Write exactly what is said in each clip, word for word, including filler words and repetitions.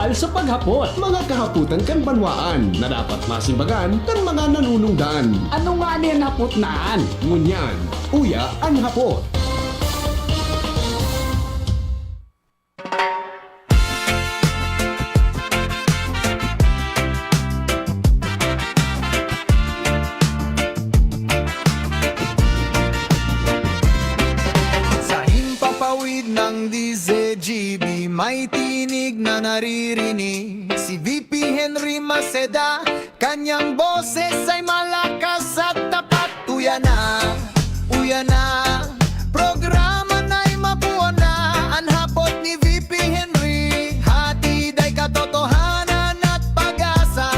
Al sa paghapot, mga kahapotan kan banwaan na dapat masimbagan kan mga nanunungdan. Ano nga ni an hapot na an? Ngunyan, uya an hapot. Sa himpapawid ng D Z G B, may tinig na naririnig. Si V P Henry Maceda, kanyang boses ay malakas at tapat. Uya na, uya na, programa na'y mabuo na. An hapot ni V P Henry, hatid ay katotohanan at pag-asa.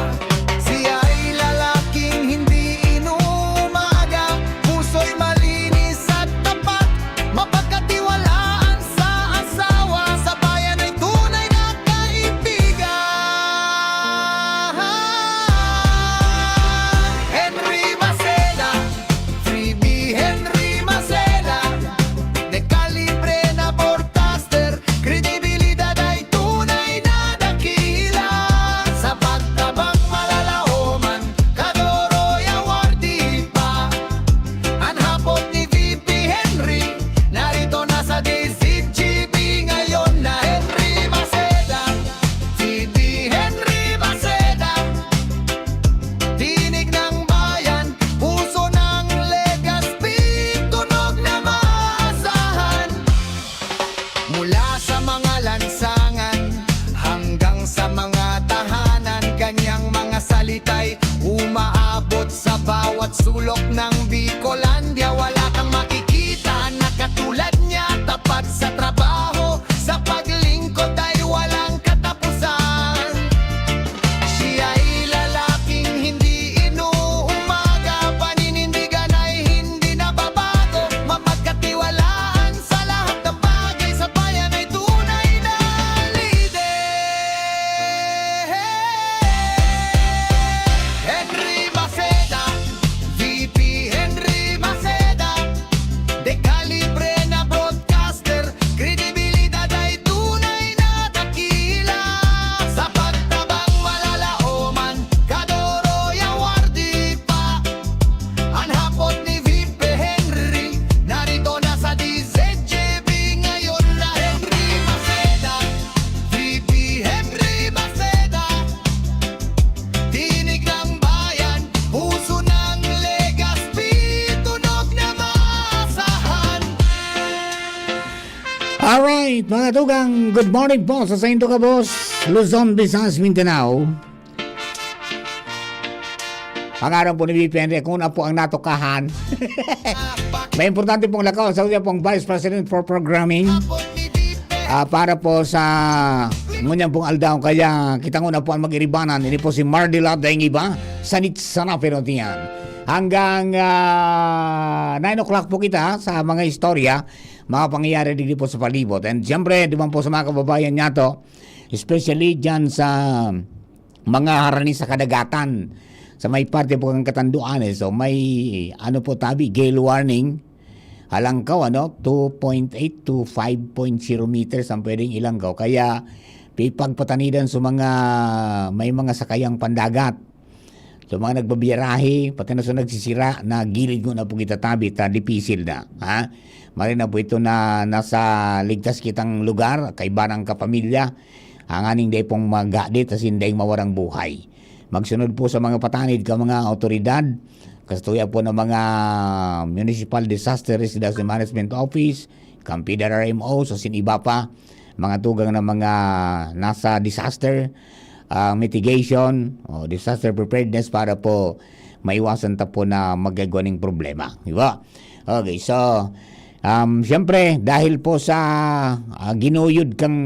Siya ay lalaking hindi inuumaga, puso'y malinis at tapat, mapagkatiwalaan sa asawa, sa bayan ay tunay na kaibigan. Henry Maceda, Freebie Henry Maceda, de kalibre na broadcaster, kredibilidad ay tunay na dakila. Sa pagtabang malalaoman, Kadoroy Award pa. An hapot ni V P Henry, narito na sa D Z G B ngayon na Henry Maceda. V P Henry Maceda, tinig ng bayan, puso ng Legazpi, tunog na maasahan. Mula sa mga lansangan hanggang sa mga tahanan, kanyang mga salita'y umaabot sa bawat sulok ng Bicolandia. Wala kang makikita na katulad niya, tapat sa trabaho, sa paglingkod ay walang katapusan. Siya'y lalaking hindi inuumaga, paninindigan ay hindi nababago, mapagkatiwalaan sa lahat ng bagay, sa bayan ay tunay na lider. Henry Maceda, V P Henry Maceda, de kalibre na broadcaster, kredibilidad ay tunay na dakila. Sa pagtabang malalaoman, Kadoroy Award pa. An hapot ni V P Henry, narito na sa D Z G B ngayon na Henry Maceda, V P Henry Maceda. Tinig ng bayan, puso ng Legazpi, tunog na maasahan. Alright, mga tugang, good morning po sa saindo gabos, Luzon, Visayas, Mindanao. Ang aram po ni V P N, kung ano po ang natukahan. May importante pong lakaw sa uya pong Vice President for Programming. Ah, para po sa ngunyan pong aldaw, kaya kita nguna po ang mag-iribanan. Ini po si Mardila Daing Iba, sanit sana pero tiyan. Hanggang, ah, nine o'clock po kita sa mga istorya, mga pangyayari digdi po sa palibot. And siyempre, duman po sa mga kababayan niya to, especially dyan sa mga harani sa kadagatan, sa may parte po ng Catanduanes, so may, ano po tabi, gale warning. Halangkaw, ano, two point eight to five point zero meters ang pwedeng ilangkaw. Kaya, pipagpatanidan sa mga, may mga sakayang pandagat. Sa mga nagbabiyarahe, pati na sa nagsisira, na gilid mo na po kita tabi, ta dipisil na, ha? Mali na po ito na nasa ligtas kitang lugar, kaiba ng kapamilya, hanganing dai pong magadit, asin daing mawarang buhay. Magsunod po sa mga patanid ka mga awtoridad, katuya po ng mga Municipal Disaster Risk Management Office, kan P D R R M O, sa sin iba pa, mga tugang na mga nasa disaster, ah, mitigation o disaster preparedness para po maiwasan ta po na magkagwa ning problema. Di ba? Okay, so, um, siyempre, dahil po sa, ah, ginuyod kang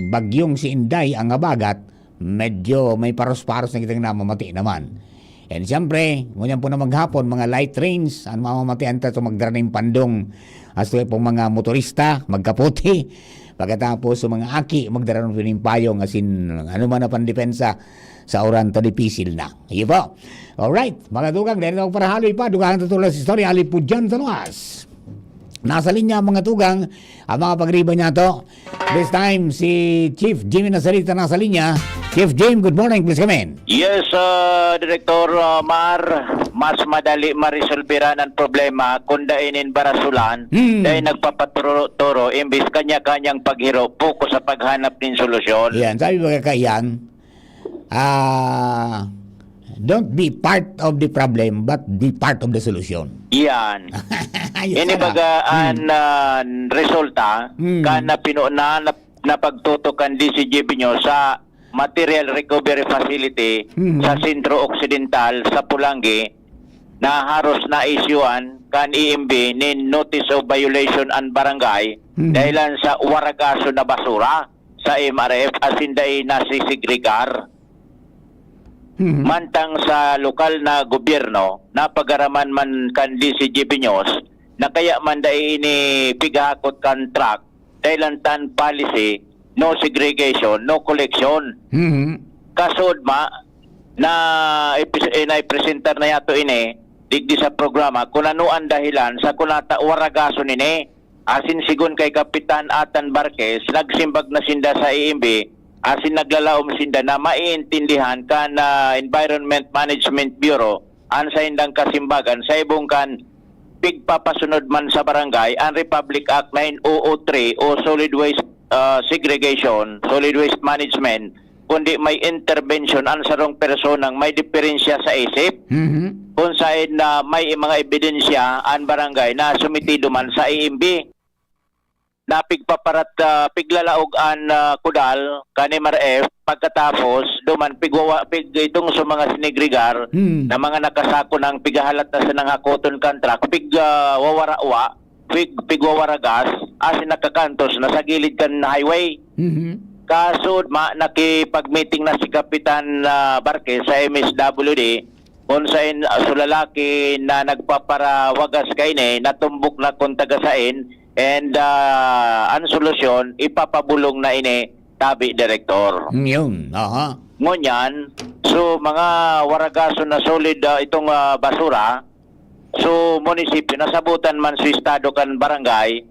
bagyong si Inday ang habagat, medyo may paros-paros na kitang namamati naman. And siyempre, ngunyan po na maghapon, mga light rains, ang mamamatian ta, so magdara na yung pandong, hasta pong mga motorista, magkaputi. Pagkatapos, sa mga aki, magdara na yung payong, asin, ano man na pandepensa, sa uran, ta dipisil na. Iyo po. Alright, mga tugang, dahil ako parahaloy pa, dugahan ta tulas istorya, ali po dyan sa luwas. Nasa linya ang mga tugang, ang mga pagriba niya to. This time, si Chief Jimmy Nazarita nasa linya. Chief Jim, good morning. Please come in. Yes, ah, Director, ah, Mar, mas madali maresolbiran ang problema kung dai nin barasulan, Hmm. dai nagpapaturo-turo, imbis kanya-kanyang paghiro, focus sa paghanap nin solusyon. Yan, sabi ba kaya yan? Ah, don't be part of the problem, but be part of the solution. Yan. Ayun Ini sana. baga Hmm. an, ah, resulta Hmm. kan na pino-, na, na, napagtutok kan D C G Binyo sa Material Recovery Facility Mhm. sa Centro Occidental sa Pulangi na haros na-isyuan kan E M B nin notice of violation an barangay Mhm. dahilan sa waragaso na basura sa M R F asin dai nasisegregar. Mhm. Mantang sa lokal na gobyerno, napagaraman man kan D C G Binyo na kaya man dai ini pigahakot kan truck, dahilan tan policy, no segregation, no collection. Mhm. Kasod ma, na ipis-, eh, naipresentar na yato ini, digdi sa programa, kung ano ang dahilan sa kunata waragason ini. Asin sigon kay Kapitan Atan Barquez, nagsimbag na sinda sa E M B, asin naglalaom sinda na maiintindihan kan, ah, Environment Management Bureau an saindang kasimbagan sa ibong kan pigpapasunod man sa barangay an Republic Act nine oh oh three o solid waste, ah, segregation, solid waste management, kundi may intervention an sarong personang may diferensya sa isip, Mhm. kun saen na may mga ebidensya an barangay na sumitido man sa E M B. Na pigpaparat-, ah, piglalaog an, ah, kudal kan M R F, pagkatapos duman pigwawa-, pig-, itong sa mga sinegregar Hmm. na mga nakasako nang pigahalat na sa nanghakoton kan truck, pig, ah, wawarawa, pig-, pigwawaragas, asin nakakantos na sa gilid kan highway. Mhm. Kasod ma, nakipag-meeting na si Kapitan, ah, Barquez sa M S W D, kun saen, ah, so lalaki na nagpaparawagas kaini, natumbok na kun taga saen, and, ah, an solusyon, ipapabulong na ini, tabi, Direktor. Mm, yun. Aha. Ngunyan, so mga waragason na solid, ah, itong, ah, basura, so munisipyo, nasabutan man so estado kan barangay,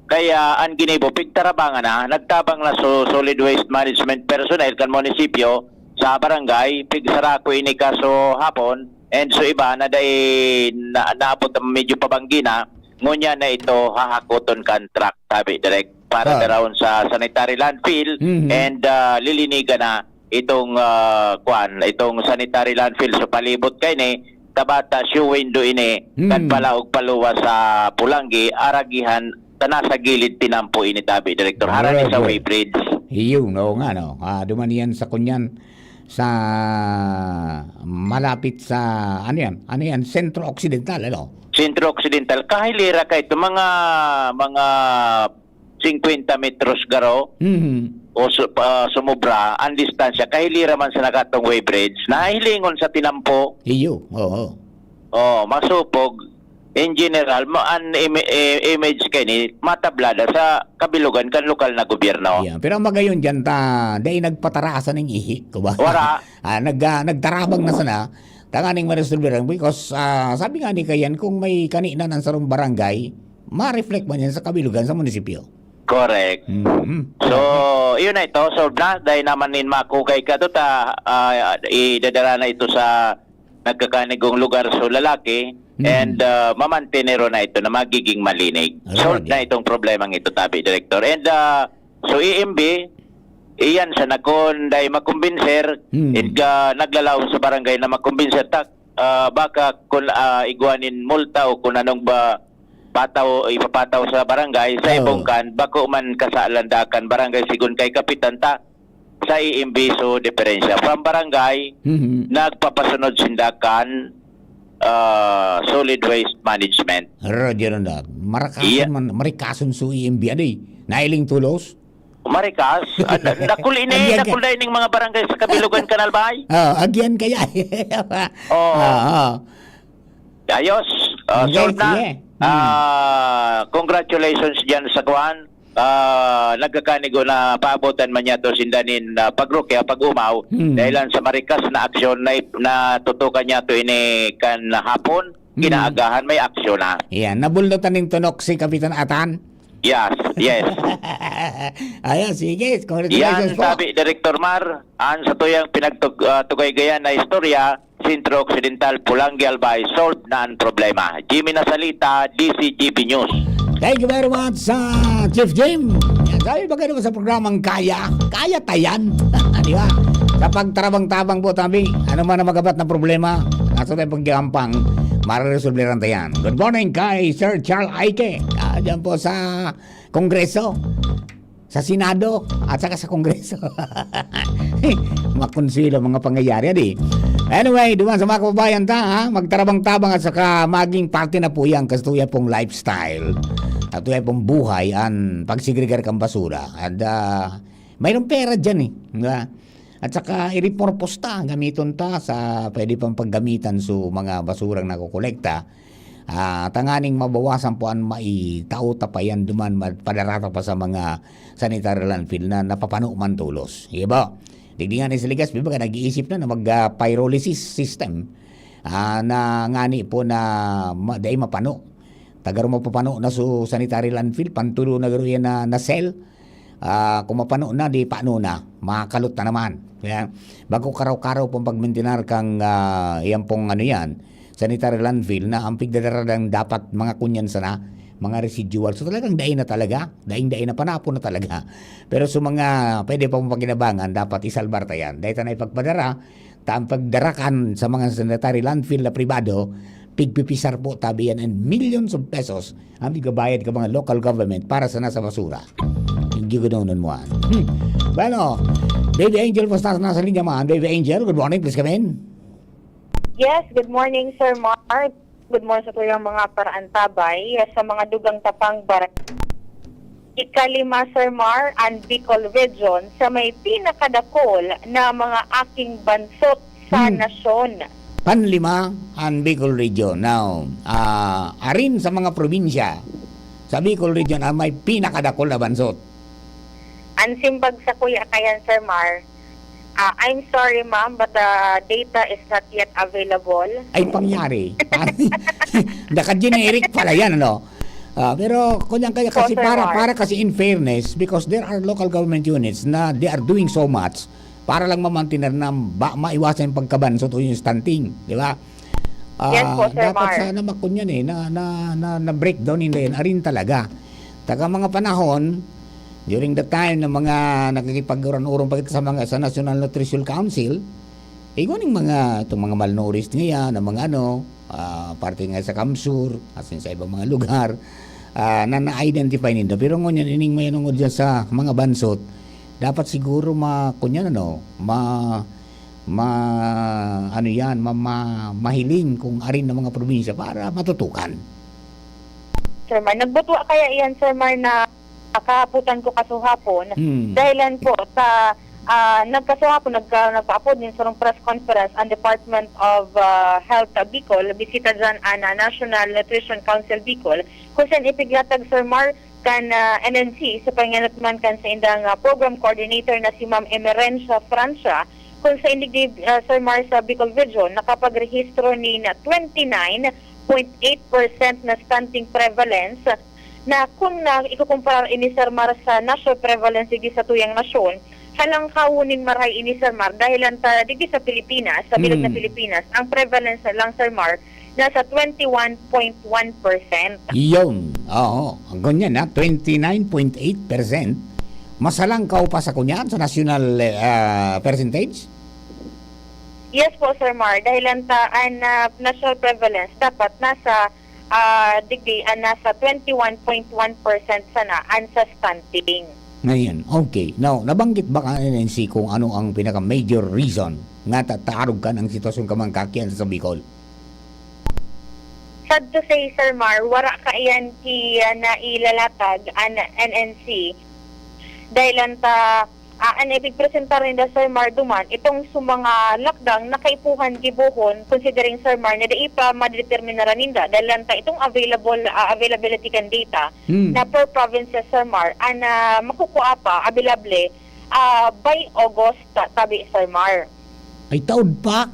kaya an ginibo, pigtarabangan na, nagtabang na so solid waste management personnel kan munisipyo sa barangay, pigsarako ini kaso hapon, and so iba na dai na, naabot ang medyo pabanggi na, ngunyan na ito hahakoton kan truck, tabi, Direk, para Ah. daraon sa sanitary landfill Mhm. and, ah, lilinigan na itong, ah, kuan, itong sanitary landfill. So, palibot kaini, Tabata, Show Window ini, Hmm. kan palaog paluwas sa Pulangi, aragihan, ta nasa gilid tinampo ini, tabi, Direktor. Harani Very sa good. Weighbridge. Iyo, oo nga, no? Ah, duman yan sa kunyan, sa malapit sa, ano yan? Ano yan? Centro Occidental, ano? Centro Occidental. Kahilira ka ito, mga, mga singkwenta metros garo Mhm. o su-, ah, sumobra ang distansya. Kahilira man sa nakatong weighbridge. Nahilingon sa tinampo. Iyo, oo. Oh, masupog. In general, ma-, an im-, eh, image kaini, matablada sa kabilugan kan lokal na gobyerno. Yeah, pero ang magayon dyan ta, dai nagpatarasan ning ihi, ko ba? Wara. Ah, nag-, ah, nagtarabang na sana, tanganing maresolveran, because, ah, sabi nga ni Kayan, kung may kaninan ang sarong barangay, ma-reflect man yan sa kabilugan sa munisipyo. Correct. Mhm. So, yun na ito. Solved na. Dahil naman nin makugay ka to, ta, ah, idadala na ito sa nagkakanigong lugar so lalaki, Mhm. and, ah, mamantenero na ito na magiging malinig. Alright. Solved na itong problemang ito, tabi, Director. And, ah, so, E M B, iyan sa nakon, dahil makumbinser, Mhm. and, ah, naglalaom sa barangay na makumbinser, ta, ah, baka kun, ah, igwa nin multa o kun anong ba pataw, ipapataw sa barangay, sa Oo. ibong kan, bako man kasalan da kan barangay sigon kay kapitan ta, sa E M B so diferensya. From barangay, Mhm. nagpapasunod sinda kan, ah, solid waste management. Roger on that. Marakason Iya. man, marikason so E M B, aday. Nailing tulos? Marikas? Ah, da-, dakul ini, Ayan ka- dakul na ining mga barangay sa Kabilugan, Kanal Bay? Oh, agyan kaya. Oo. Oo. Ayos. Ah, Okay, solved na. sige. Hmm. Ah, congratulations dyan sa kwan. Ah, nagkakanigo na paabotan man niya to sinda nin, ah, pagrukya, pag-umaw. Hmm. Dahil lang sa marikas na aksyon na ip-, na tutukan niya to ini kan hapon. Kinaagahan, may aksyon na. Yan, nabulnutan ning tunok si Kapitan Atan. Yes, yes. Ayan, sige. Congratulations Yan po. Sabi Director Mar, ang sa tuyang pinagtug uh, tugay gayan na istorya, Centro Occidental, Pulangi, Albay, solve na ang problema. Jimmy Nasalita, D C G B News. Thank you very much sa Chief Jim. Yan, sabi ba kayo sa programang Kaya? Kaya tayan. Di ba? Sa pagtarabang-tabang po tabi, ano man ang magabat na problema, nasa tayo pagkiampang, mareresolveran tayan. Good morning kay Sir Charles Aike. Ah, dyan po sa Kongreso, sa Senado, at saka sa Kongreso. Makonsuelo mga pangyayari, adi. Anyway, duman sa mga kababayan ta, ha? Magtarabang-tabang at saka maging parte na po yan kasi tuya pong lifestyle. At tuya pong buhay ang pagsegregar kang basura. At ah, mayroong pera dyan eh. Di ba? At saka i-repurpose ta, gamiton ta sa pwede pang paggamitan sa mga basurang nakokolekta. Ah, tanganing mabawasan po ang maitao ta pa yan duman, ma- padarata pa sa mga sanitary landfill na napapano man tolos. Di ba? Digdi nga ni Siligas, di ba, nag-iisip na na mag-pyrolysis system ah, na ngani po na ma- dai mapano. Tagaro mapapano na so sanitary landfill, pantulo na garo yan na, na cell. Ah, kung mapano na, di paano na? Makalot na naman. Kaya, bago karaw-karaw pong pagmintinar kang ah, yan pong ano yan, sanitary landfill na ang pigdadaradan dapat mga kunyan sana, mga residual. So talagang dai na talaga, daing-dai na, panapon na talaga. Pero sa mga pwede pa mong pakinabangan, dapat isalbar ta yan. Dahil ta na ipagpadara, ta ang pagdarakan sa mga sanitary landfill na pribado, pigpipisar po tabi yan and millions of pesos ang igabayad ka mga local government para sana sa basura. Yung gigunonon mo, ah. Hmm. Bueno, Baby Angel, basta nasa linya man. Baby Angel, good morning, please come in. Yes, good morning, Sir Mark. Good morning sa tuyang mga paraantabay sa mga dugang tapang barangay. Ikalima, Sir Mar, ang Bicol Region sa may pinakadakol na mga aking bansot sa Hmm. nasyon. Panlima ang Bicol Region. Now, ah, arin sa mga probinsya sa Bicol Region ang may pinakadakol na bansot. Ang simbag sa kuya kayan, Sir Mar, ah, I'm sorry, ma'am, but the data is not yet available. Ay, pangyari. Naka-generic pala yan, ano? Ah, pero kung yan kaya kasi Sir para Mark. para kasi in fairness, because there are local government units na they are doing so much para lang mamantener na ba, maiwasan yung pagkabansot o yung stunting, di ba? Ah, Yes po, Sir dapat Mark. Sana makunyan eh, na, na, na, na breakdown in yan, arin talaga. Taga mga panahon, during the time na mga nakikipag-uran-uran pa kita sa mga sa National Nutrition Council, eh, kuning mga, itong mga malnourished ngayon, ang mga ano, ah, parte nga sa Kamsur, as in sa ibang mga lugar, ah, na na-identify nito. Pero ngunyan, ining may nungod dyan sa mga bansot, dapat siguro ma, kunyan ano, ma, ma, ano yan, ma, ma, mahiling kung arin ng mga probinsya para matutukan. Sir Mar, nagbutwa kaya iyan, Sir Mar, na kahaputan ko kasuhapon? Hmm. Dahilan po sa ah, nagkasuhapon, nagka, nagpaapod nin sarong press conference ang Department of ah, Health Bicol, bisita dyan ang ah, National Nutrition Council Bicol, kung saan ipiglatag, Sir Mar, kan ah, N N C sa panganatman kan sa indang ah, program coordinator na si Ma'am Emerencia Francia, kung sa indigdi, ah, Sir Mar, sa Bicol Region, nakapagrehistro ni na twenty-nine point eight percent na stunting prevalence na kung na ikukumpara ini, Sir Mar, sa national prevalence digdi sa tuyang nasyon, halangkawon nin marahay ini, Sir Mar, dahil lang ta digdi sa Pilipinas, sa bilog na Hmm. Pilipinas, ang prevalence na lang, Sir Mar, nasa twenty-one point one percent. Yun. Oo. Ang ganyan na, twenty-nine point eight percent. Masalangkaw pa sa kunyan sa national ah, percentage? Yes po, Sir Mar. Dahil ang ta, ang ah, national prevalence dapat nasa ah, digdi, ah, nasa twenty-one point one percent sana ang sa stunting. Ngayon, okay. Now, nabanggit ba ka N N C kung ano ang pinaka-major reason nga tatarog kan ang sitwasyon ka man kakiyan sa Bicol? Sad to say, Sir Mar, wara kaiyan ki ah, nailalatag an N N C. Dahil ang ta, ah, an ipigpresentar ninda, Sir Mar, duman, itong sa mga lakdang na kaipuhan gibohon, considering, Sir Mar, na dai pa madeterminaran ninda. Dahil ang ta, itong available, ah, availability kan data Hmm. na per provinces, Sir Mar, an ah, makukua pa, available, ah, by August, ta- tabi, Sir Mar. Ay, taod pa.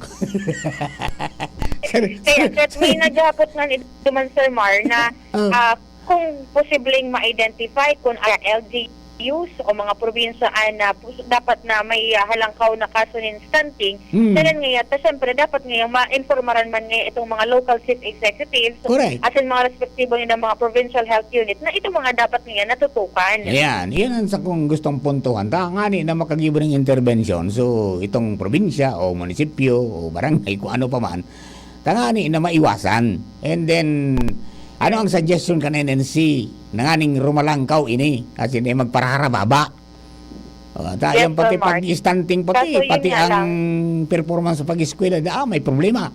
Kaya kat may naghapot nga ni duman, Sir Mar, na, Ah. ah, kung posibleng ma-identify kung ang L G Us o mga probinsya an, ah, pos-, dapat na may, ah, halangkaw na kaso nin stunting, Hmm. dalan ngaya, ta siyempre, dapat ngaya ma-informaran man ngaya itong mga local chief executives, Correct. asin mga respektibo nilang mga provincial health unit na ito mga dapat ngaya natutukan. Ayan, iyan ang sakong gustong puntuhan. Ta, ngani na makagibo ng interbensyon, so, itong probinsya o munisipyo o barangay, kung ano pa man, tangani na maiwasan. And then, ano ang suggestion kan N N C? Nanganing rumalangkaw ini, as in, eh, magparaharababa. O, ta, Yes, yan pati Sir Mark. pag-stunting, pati, Kaso yun pati nga ang lang. performance sa pag-eskwela, da, ah, may problema.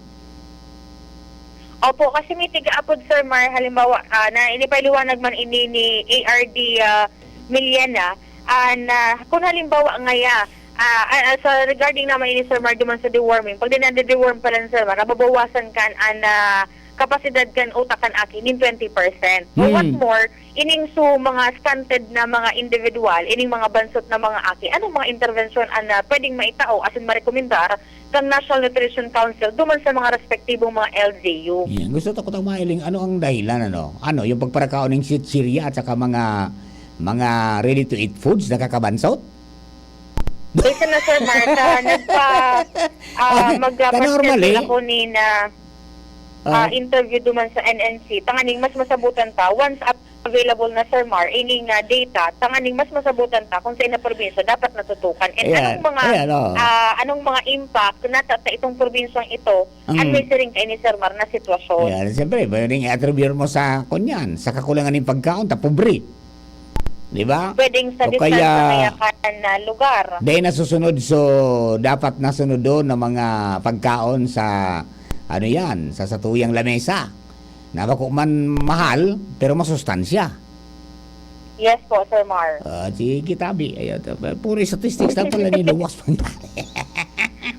Opo, kasi may tiga-apod, Sir Mar, halimbawa, ah, na inipaliwanag man ini ni A R D, ah, Miliana, ah, na kung halimbawa ngaya, ah, ah, ah, sa regarding naman ini, Sir Mar, duman sa deworming, pag dinade-deworm pa lang, Sir Mar, nababawasan kan an, ah, kapasidad kan utak kan aki nin twenty percent. So, Hmm. what more, ining su mga stunted na mga individual, ining mga bansot na mga aki, anong mga interbensyon an, ah, pwedeng maitao asin marekomendar kan National Nutrition Council duman sa mga respektibong mga L G U? Yan. Gusto ta ko tang mailing, ano ang dahilan, ano? Ano, yung pagparakaon ng chichirya at saka mga, mga ready-to-eat foods, nakakabansot? Isa na, Sir Mark, ah, nagpa-, ah, Oh, magpa-, ta normally. ako ni na, ah, Ah. interview duman sa N N C. Tanganing mas masabutan ta, once available na, Sir Mar, ining, ah, data, tanganing mas masabutan ta kung sa ina probinsya dapat natutukan. And Ayan, anong mga, ayan, oo. ah, anong mga impact na ta, ta itong probinsyang ito, Mm. an may siring kaini, Sir Mar, na sitwasyon? Ayan, siyempre, pwedeng i-attribute mo sa, kunyan, sa kakulangan ng pagkaon, ta pobre. Di ba? Pwedeng sa O distansya kaya, kaya kan, ah, lugar. Dahil nasusunod, so, dapat nasunod doon ng mga pagkaon sa, ano yan, sa satuyang lamesa. Na bako man mahal, pero masustansya. Yes po, Sir Mar. Ah, sige, tabi. Ayan, puro statistics lang pala ni luwas pa.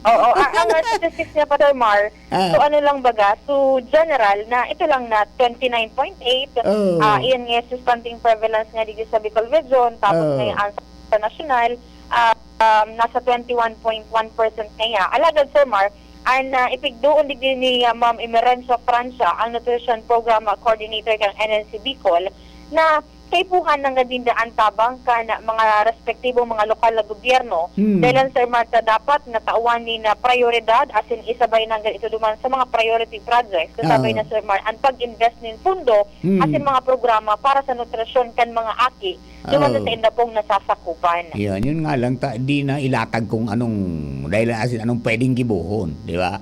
Oo, a-, ang statistics niya pa, Sir Mar, Ah. so ano lang baga, so general na ito lang na twenty-nine point eight, Oh. ah, iyan nga sa stunting prevalence nga digdi sa Bicol Region, tapos Oh. ngayon ang sa nasyonal, ah, um, nasa twenty-one point one percent na iya. Alagad, Sir Mar, an, ah, ipigdoon digdi ni, ah, Ma'am Emerencia Francia, ang Nutrition Program Coordinator kan N N C Bicol, na kaipuhan nanggad ninda an tabang kan mga respektibong mga lokal na gobyerno. Hmm. Dahil, Sir Mar, ta dapat na tawan nin, ah, prayoridad, asin isabay nanggad ito duman sa mga priority projects. Kasabay Oo. na, Sir Mar, an pag-invest nin pundo, Hmm. asin mga programa para sa nutrisyon kan mga aki. Duman sa Oo. sainda pong nasasakupan. Yun, yun nga lang, ta-, di na ilatag kung anong, dahil asin anong pwedeng gibohon, di ba?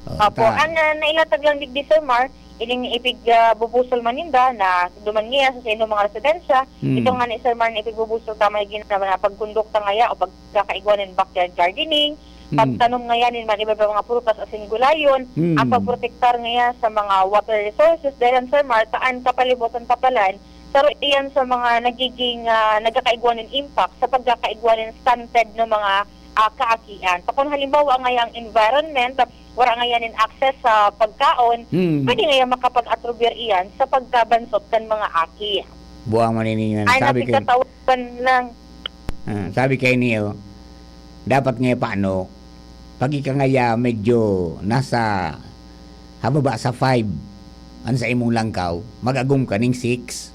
Oh, Opo, ta- ang, ah, nailatag lang digdi, Sir Mar, ining ipig, ah, bubusol man ninda na duman niya sa saindong mga residensya, Hmm. ito nga ni Sir Mar na ipigbubusol tama yung ginagawa na pagkondukta ngaya o pagkakaigwa nin backyard gardening, Hmm. pagtanom ngaya nin mga iba pa mga prutas asin gulayon, Hmm. ang pagprotektar ngaya sa mga water resources, dahil ang, Sir Mar, taan kapalibutan tapalan, saro iyan sa mga nagiging, ah, nagkakaigwa nin impact sa pagkakaigwa nin stunted na mga, ah, kaakian. So, kung halimbawa ngaya ang environment, wala ngaya nin access sa pagkaon, Hmm. pwede ngaya makapag-atribute iyan sa pagkabansot kan mga aki. Buwang maniningan. Ay, Sabi ko, napikatawan lang. Ah, sabi kay Neo, dapat nga paano, pag ika ngaya medyo nasa hababa sa five, an sa imong langkaw, mag-agom ka ning six.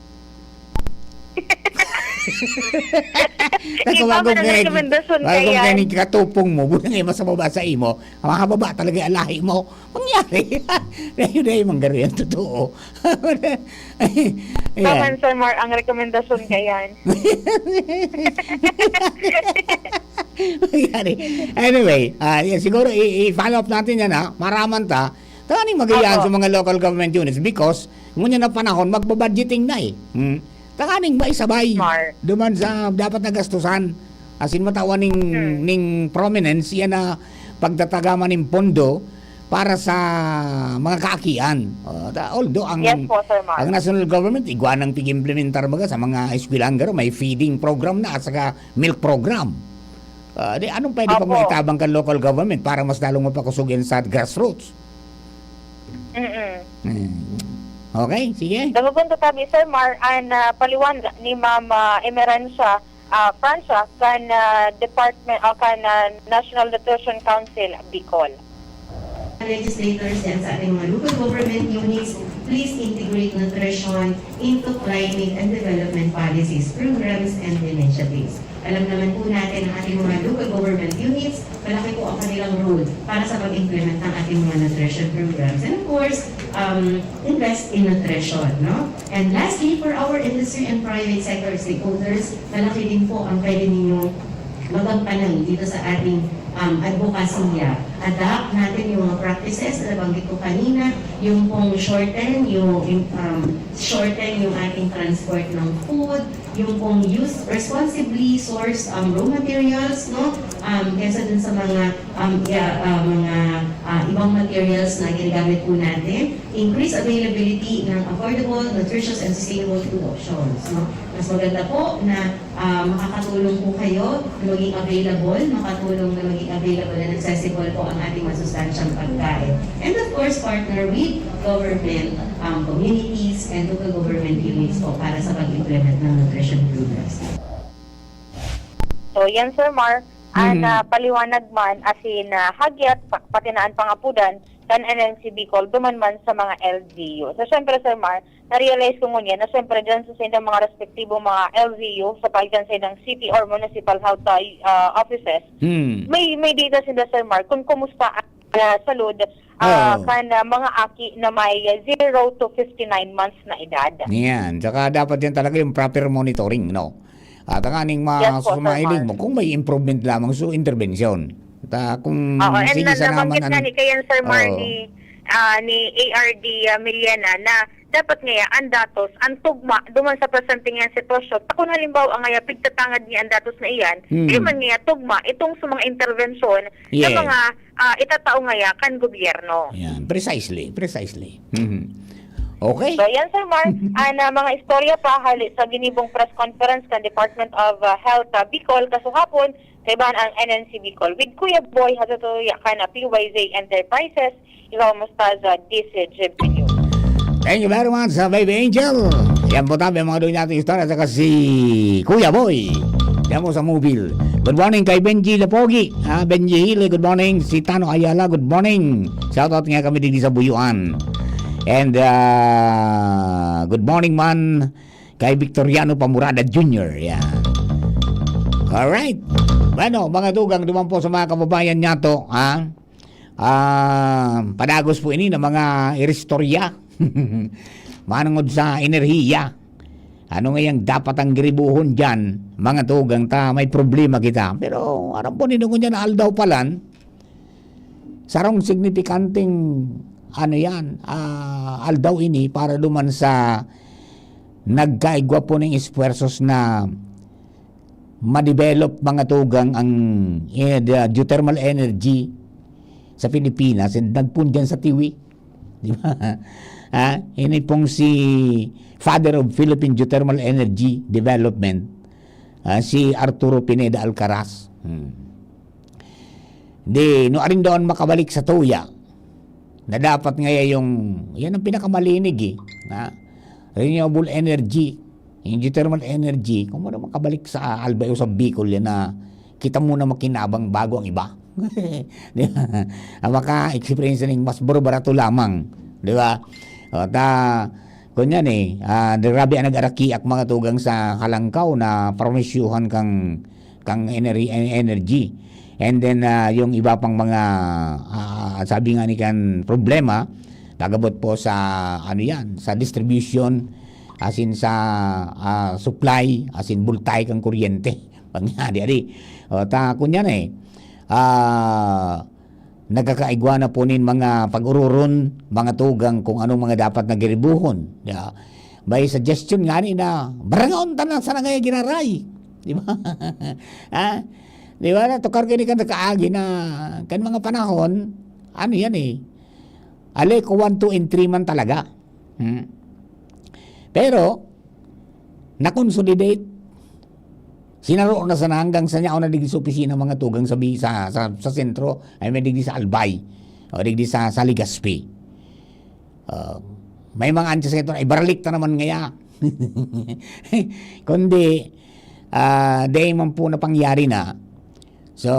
Iba Nagkawagom man ang ka, rekomendasyon wagom kaya. Ka ning katupong mo, buti nga mas mababa sa imo, ang hababa talaga ang lahi mo. Mangyari. Dahil, dahil manggaro yan, totoo. Ayan. Tama, Sir Mar, ang rekomendasyon ka yan. Mangyari. Anyway, ah, yan, siguro i- i-follow up natin yan, ha. Maraman ta. Tanganing magayaan Opo. sa mga local government units because ngunyan na panahon, magbabudgeting na eh. Hmm. Tanganing maisabay Mar. duman sa dapat na gastusan. As in, matawan ning, Hmm. ning prominence, yan na pagtatagaman ning pondo para sa mga kaakian. Oh, ta-, although ang, Yes po, Sir Mark. ang national government, igwa nang pig-implementar baga sa mga eskwelahan garo, may feeding program na at saka milk program. Ah, di, anong pwede pang Opo. maitabang kan local government para mas lalong mapakusog yan sa grassroots? Mm-mm. Hmm. Okay, sige. Dagdagan ko tabi, Sir Mar, an, ah, paliwanag ni Ma'am, ah, Emerencia, ah, Francia kan, ah, Department, ah, kan, ah, National Nutrition Council, Bicol. legislators dyan sa ating mga local government units, please integrate nutrition into climate and development policies, programs, and initiatives. Alam naman po natin ang ating mga local government units, malaki po ang kanilang role para sa pag-implement ng ating mga nutrition programs. And of course, um, invest in nutrition, no? And lastly, for our industry and private sector stakeholders, malaki din po ang pwede ninyong magampanan dito sa ating, um, advokasya. Adapt natin yung mga practices na nabanggit ko kanina, yung pong shorten, yung, um, shorten yung ating transport ng food, yung pong use responsibly sourced, um, raw materials, no? Um, kesa dun sa mga, um, yeah, uh, mga, uh, ibang materials na ginagamit po natin. Increase availability ng affordable, nutritious, and sustainable food options, no? Mas maganda po na, ah, makakatulong po kayo na maging available, makatulong na maging available and accessible po ang ating masustansyang pagkain. And of course, partner with government, um, communities, and local government units po para sa pag-implement ng nutrition programs. So, yan, Sir Mar, an Mhm. ah, paliwanag man, asin ah, hagyat, pa- pati na an pangapudan kan N N C Bicol, duman man sa mga L G U. So, syempre, Sir Mar, na-realize ko ngunyan na syempre dyan sa saindang mga respektibong mga L G U, sa pagitan sa saindang city or municipal health ah, ah, offices, Hmm. may may data sila, Sir Mar, kung kumusta ang ah, salud ah, Oo. kan ah, mga aki na may zero to fifty-nine months na edad. Yan. Tsaka dapat yan talaga yung proper monitoring, no? At ang aning mga Yes po, Sir sumahiling Mark. mo, kung may improvement lamang, so intervention. Ta, kung Oo, and sige, na, sana man nabanggit nga ang- ni Kayan Sir Mar Oo. ni, ah, ni A R D ah, Miliana na dapat nga ang datos, ang tugma, duman sa presente nga sitwasyon. Kung halimbawa nga pigtatangad niya ang datos na iyan, Hmm. di man nga tugma itong sa mga intervensyon Yeah. na mga ah, itatao nga kan gobyerno. Yan, precisely, precisely. Mhm. Okay. So, yan, Sir Mar, ang ah, mga istorya pa hali sa ginibong press conference kan Department of ah, Health ah, Bicol kasuhapon, kaibahan ang N N C Bicol. With Kuya Boy, hatutuya kan ah, P Y Z Enterprises, ikaw, Mustaza, D C G P News. Thank you very much, sa Baby Angel. Yan po tabi ang mga doon nating istorya, saka si Kuya Boy. Yan po sa mobile. Good morning kay Benji Lapogi. Ah, Benji Hile, good morning. Si Tano Ayala, good morning. Shoutout nga kami digdi sa Buyuan. And ah, good morning man kay Victoriano Pamurada Junior. Yan. Alright. Bueno, mga tugang, duman po sa mga kababayan niya to, ha? Ah, padagos po ini na mga iristorya. Manungod sa enerhiya. Ano ngayang dapat ang giribuhon dyan, mga tugang ta, may problema kita. Pero aram po ninyo ngunyan na aldaw palan, sarong signipikanting, ano yan, ah, aldaw ini para duman sa nagkaigwa po ng esfuerzos na ma-develop, mga tugang, ang eh, the geothermal energy sa Pilipinas, and nagpundyan sa Tiwi. Di ba? Ha? Ini pong si Father of Philippine Geothermal Energy Development, ah, si Arturo Pineda Alcaraz. Hmm. Di, no arin doon makabalik sa tuya, na dapat ngaya yung, yan ang pinakamalinig eh, na renewable energy, yung geothermal energy, kung ano makabalik sa Albay o sa Bicol yan na kita muna makinabang bago ang iba. Di ba? Ang maka-experience na yung mas barato lamang. Di ba? O, ta, kunyan eh, ah, grabe ang nag-arakiak, mga tugang, sa Halangkaw na promisyuhan kang, kang ener-, en-, energy. And then, ah, yung iba pang mga, ah, sabi nga ni kan problema, kagabot po sa, ano yan, sa distribution, as in sa ah, supply, as in bultay kang kuryente. Pangyari, adi. O, ta, kunyan eh. Ah, nagkakaigwa na po nin mga pag-ururon, mga tugang, kung anong mga dapat na giribuhon. Ya, may suggestion nga ni na, barangon ta na sana ngayon giraray. Di ba? Ha? Di ba? Natukar ko ni kan nakaagi na, kan mga panahon, ano yan eh. Ale ko one, two, and three man talaga. Hmm. Pero, na-consolidate. Sinaro na sana hanggang sa niya ako na digdi sa opisina, mga tugang sa, bi- sa, sa, sa sentro, ay may digdi sa Albay, o digdi sa, sa Legazpi. Ah, may mga antes sa ito na ibaralik ta naman ngaya. Kundi, ah, dahil man po na pangyari na. So,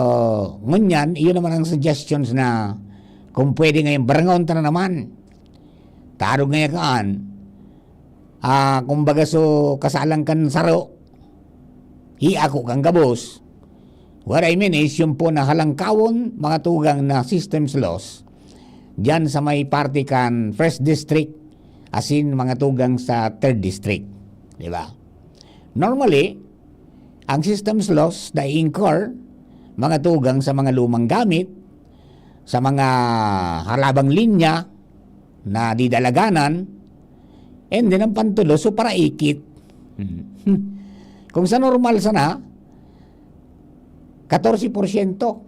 ngunyan, iyon naman ang suggestions na Kung pwede ngayon, barangon ta na naman. Tarog ngayon kaan. Ah, kumbaga, so, kasalang kan saro, iako kan gabos. What I mean is, yung po na halangkawon, mga tugang na systems loss, diyan sa may parte kan first district, asin mga tugang sa third district. Di ba? Normally, ang systems loss na i-incur, mga tugang sa mga lumang gamit, sa mga halabang linya na didalaganan, and then ang pantulo, so paraikit. Hmm. Kung sa normal sana, katorse porsyento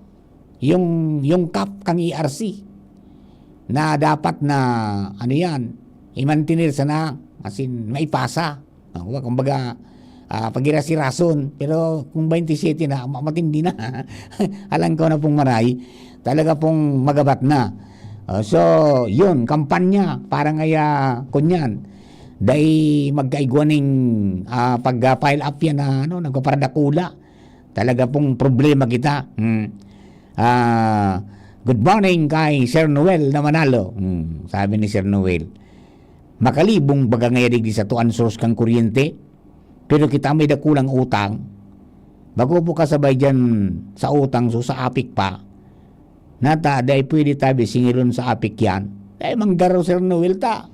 yung, yung cap kang E R C na dapat na, ano yan, i-mantener sana, as in, maipasa. Ah, kumbaga, ah, paghirasirason. Pero kung twenty-seven na, ma-, matindi na. Alam ko na pong maray. Talaga pong magabat na. Ah, so, yun, kampanya, parang kaya, kunyan, dai magkaigwa ning, ah, pag, ah, pile up yan na, ano, nagpaparadakula. Talaga pong problema kita. Hmm. Ah, good morning kay Sir Noel na Manalo. Hmm, sabi ni Sir Noel, "Makalibong baga ngaya digdi sa tuan source kan kuryente? Pero kita may dakulang utang. Bago po kasabay diyan sa utang, so sa apik pa. Nata, dai pwede tabi singilon sa apik yan." Dai manggaro, Sir Noel, ta.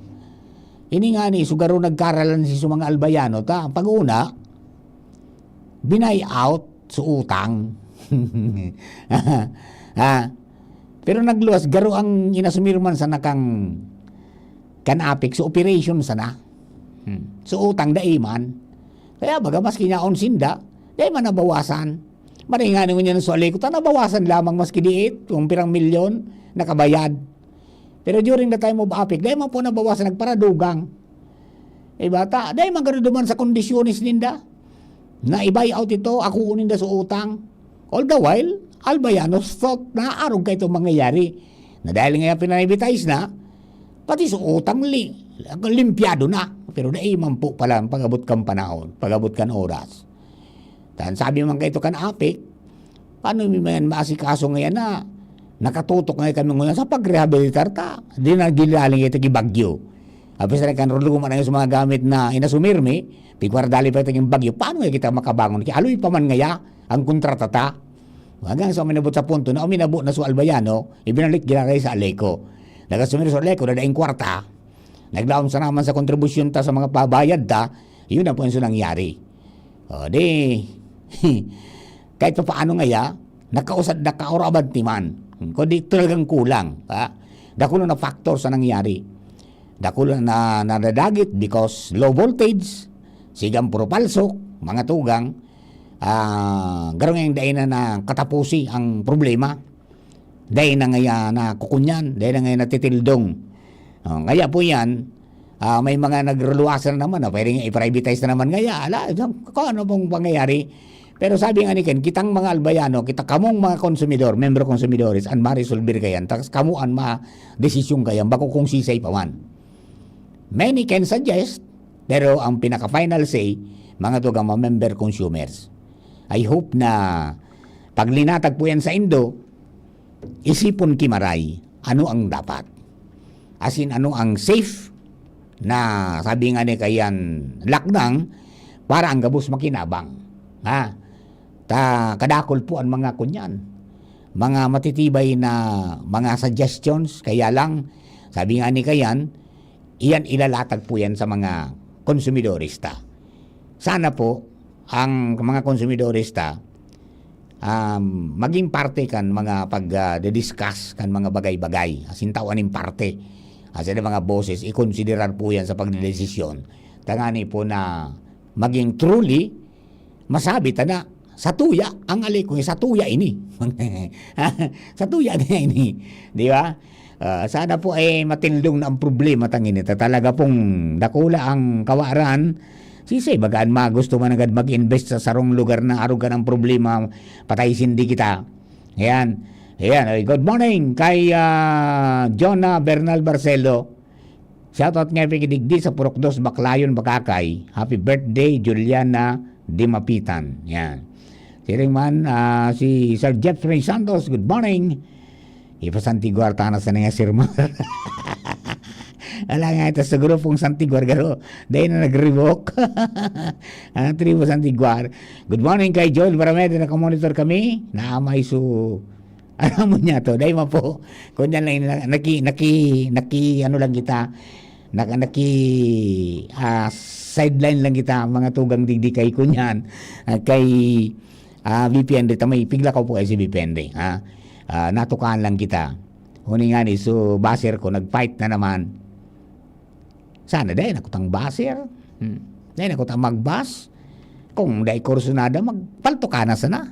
Ini nga ni, sugaro nagkaralan si sa mga Albayano, ta. Pag-una, binay out sa utang. Ha? Pero nagluwas, garo ang inasumir man sana kang, kan apik, sa operation sana. Hmm. So, utang dai man. Kaya baga, maski yaon sinda, dai man nabawasan. Maray nga naman yan sa Aleco, ta nabawasan lamang maski diit, kung pirang milyon, nakabayad. Pero during the time of apik, dai man po nabawasan, nagparadugang. Iba ta, dai man garo duman sa kondisyones ninda. Na i-buy out ito, akoon ninda sa utang. All the while, Albayanos thought na arog ka itong mangyayari. Na dahil nga pinanibitize na, pati sa utang li, limpyado na. Pero dai man po pala ang pag-abot kan panahon, pag-abot kan oras. Tan sabi man kaito kan apik, "Paano mi man maasikaso ngayan na nakatutok ngayon kami ngayon sa pagrehabilitar ta? Di na ginaling ito ki bagyo. Apis na kan ruluman na sa mga gamit na inasumir mi, pigwardali pa ito yung bagyo. Paano nga kita makabangon? Kaya aloy pa man ngaya ang kontrata ta." Hanggang sa uminabot sa punto na uminabot na sa Albayano, ibinalik giraray sa Aleco. Nagasumir sa Aleco, dadaing kwarta. Naglaom sana man sa kontribusyon ta sa mga pabayad ta, yun na po yung nangyari. O, di, kahit pa paano ngaya, nakausad, nakauraban ti man. Kundi talagang kulang, ha? Dakula na factor sa nangyari. Dakula na nadadagit because low voltage, sigang puro palsok, mga tugang, ah, garong yang dai na nakatapusi ang problema. Dai na ngaya nakukunyan, dai na ngaya natitildong. Oh, kaya po yan, ah, may mga nagruluwasan na naman, ah, pwedeng i-privatize na naman ngaya. Ala, kung ano pong pangyayari. Pero sabi nga ni Ken, kitang mga Albayano, kita kamong mga konsumidor, membro konsumidores, an maresolbir kayan, tas kamo an ma-desisyon kayan, bako kung sisay pa man. Many can suggest, pero ang pinaka-final say, mga tugang mga member consumers. I hope na paglinatag po yan sa indo, isipon ki maray, ano ang dapat? As in, ano ang safe na, sabi nga ni kayan, lakdang para ang gabos makinabang? Ha? Ta, kadakol po ang mga kunyan, mga matitibay na mga suggestions, kaya lang, sabi nga ni kayan, iyan ilalatag po yan sa mga konsumidores ta. Sana po, ang mga konsumidores ta, um, maging parte kan mga pag, ah, discuss kan mga bagay-bagay. Asin tao aning parte. Asin ang mga boses, ikonsiderar po yan sa pagdedesisyon. Tangani po na maging truly, masabi ta na, sa tuya, ang ali ko, sa tuya ini. Sa tuya niya ini. Di ba? Ah, sana po, eh, matindog na ang problema tangin ito. Talaga pong dakula ang kawaran. Sisay, bagaan magusto man agad mag-invest sa sarong lugar na arugan ang problema, patay sindi kita. Ayan. Ayan. Ay, good morning kay, ah, Jonah Bernal Barcelo. Shoutout nga, Piki, digdi sa Purok Dos, Baclayon, Bacacay. Happy birthday, Juliana Dimapitan. Yan. Siring man, ah, si Sir Jeffrey Santos, good morning. Ipasantiguar ta na sa nga Sir Mar. Ala nga, ito sa grupong Santiguar, garo. Dahil na nag-revoke. Ang tribo Santiguar. Good morning kay Joel Baramete, nakamonitor kami. Naamay su... Alam mo niya to, dahil mo po. Kung yan lang, naki, naki, naki, ano lang kita. Naka, naki, ah, sideline lang kita, mga tugang digdi kay kunyan. Ah, kay, ah, V P N D, tamay, pigla ko po kay si V P N D, ha? Ah, natukaan lang kita. Huni nga ni, so, baser ko, nag-fight na naman. Sana dai na kutang baser. Hmm. Dai na kutang magbas. Kung dai kursunada, magpalto ka na sana.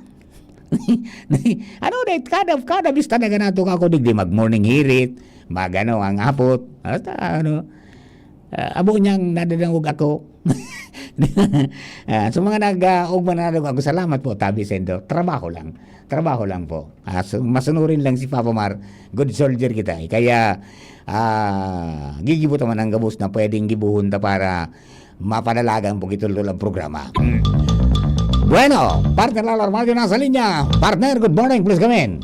Ano, dai, kada, kada bista na ganato ka ako, digdi mag-morning hirit, mag-ano, ang apot. Basta, ano, ah, abo niyang nadadangog ako. Ah, so, mga nag, ah, ugma na nadadangog ako, salamat po, tabi sendo. Trabaho lang. Trabaho lang po. Ah, so, masunurin lang si Papa Mar. Good soldier kita, eh. Kaya, ah, gigibo ta man ang gabos na pwedeng gibuhon ta para mapadalagan po gitultol ang programa. Mm. Bueno, partner Lalo Armadio nasa linya. Partner, good morning, please come in.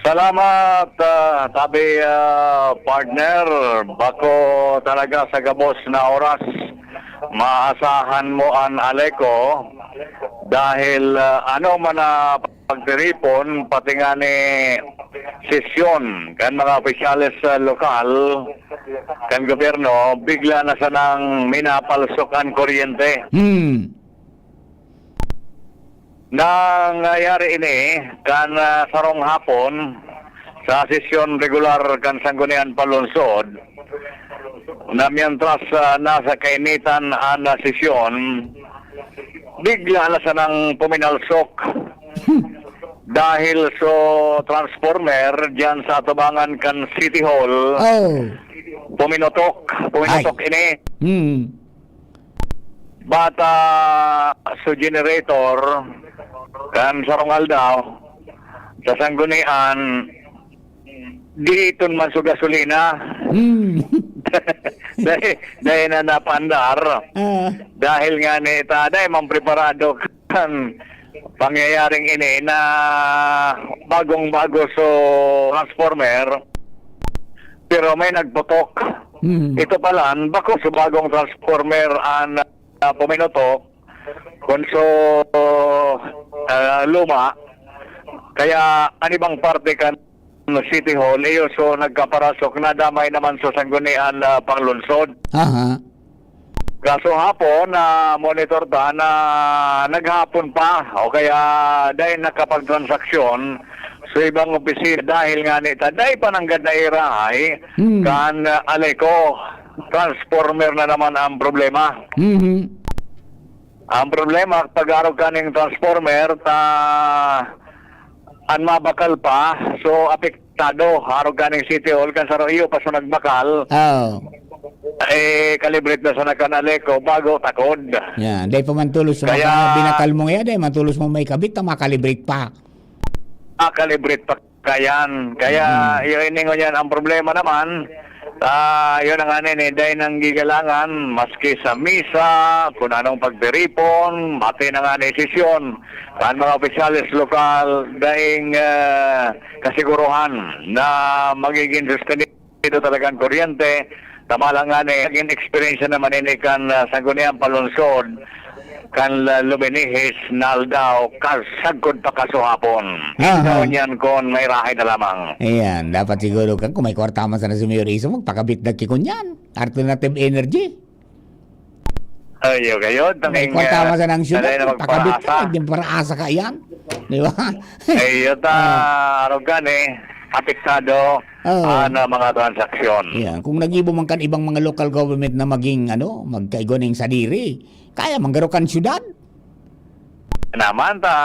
Salamat, ah, tabi, ah, partner. Bako talaga sa gabos na oras. Maasahan mo an Aleco dahil, ah, ano man na pagtiripon, pati nga ni sesyon kan mga opisyales sa lokal, kan gobyerno, bigla na sanang minapalsok an kuryente. Hmm. Nangyayari ini kan, ah, sarong hapon sa sesyon regular kan Sangguniang Panlungsod, na mientras, ah, nasa kainitan an, ah, sesyon, bigla na sanang puminalsok dahil so transformer diyan sa atubangan kan City Hall, Oh. puminutok. Puminutok Ay. ini. Hmm. Bata so generator, kan sarong aldaw, sa Sanggunian, giiton man so gasolina. Hmm. Dahil, dahil na napaandar. Ah. Dahil nga ni ta, dahil man preparado kan pangyayaring ini na bagong-bago so transformer, pero may nagputok. Hmm. Ito pala, bako so bagong transformer an, ah, puminutok, kun so, ah, luma. Kaya an ibang parte kan City Hall, iyo so nagkaparasok, nadamay naman sa Sanggunian, ah, Panglungsod. Aha. Kaso hapon, na monitor ta na naghapon pa, o kaya dahil nakapagtransaksyon sa ibang opisina, dahil nga ni ta, dahil pa nanggad na irahay, Hmm. kan, ah, Aleco, transformer na naman ang problema. Mhm. Ang problema, pag-arog kaning transformer, ta, an mabakal pa, so apektado, arog kaning City Hall, kan saro iyo pa so nagbakal, Oo. eh, kalibrate na sana kan Aleco, bago takod. Yan, dai pa man tulos sa Kaya mga binakal mo ngayon, dai man tulos mo may kabit, ta makalibrate pa. Ah, kalibrate pa kayan. Kaya, Mm. yun, iningon yan, ang problema naman, ah, yun ang ano, eh, dahil nang gigalangan, maski sa misa, kung anong pagtiripon, mati na nga ni sesyon, ang mga opisyales lokal, daing, ah, kasiguruhan na magiging sustenido talagang kuryente, tama lang nga ni, naging eksperyensya naman ini kan, ah, Sangguniang Panlungsod, kan la-, luminihis na aldaw, kasagkod pa kasuhapon. Aha. Ikaw niyan kun may rahay na lamang. Ayan, dapat siguro kan, kung may kwarta man sana si Mayor Iso, magpakabit na kikon yan. Alternative energy. Ayo, kayo, May tanging, kwarta ah, man sana ang syudad, sanay na magpakabit ka, magpahasa. Hindi para asa ka yan. Di ba? Ayo, ta, Ah. arog kan eh, apektado Oo. ang, ah, mga transaksyon. Ayan, kung nag-ibo man kan ibang mga local government na maging, ano, magkaigwa ning sadiri, kaya man garo kan syudad. Naman ta,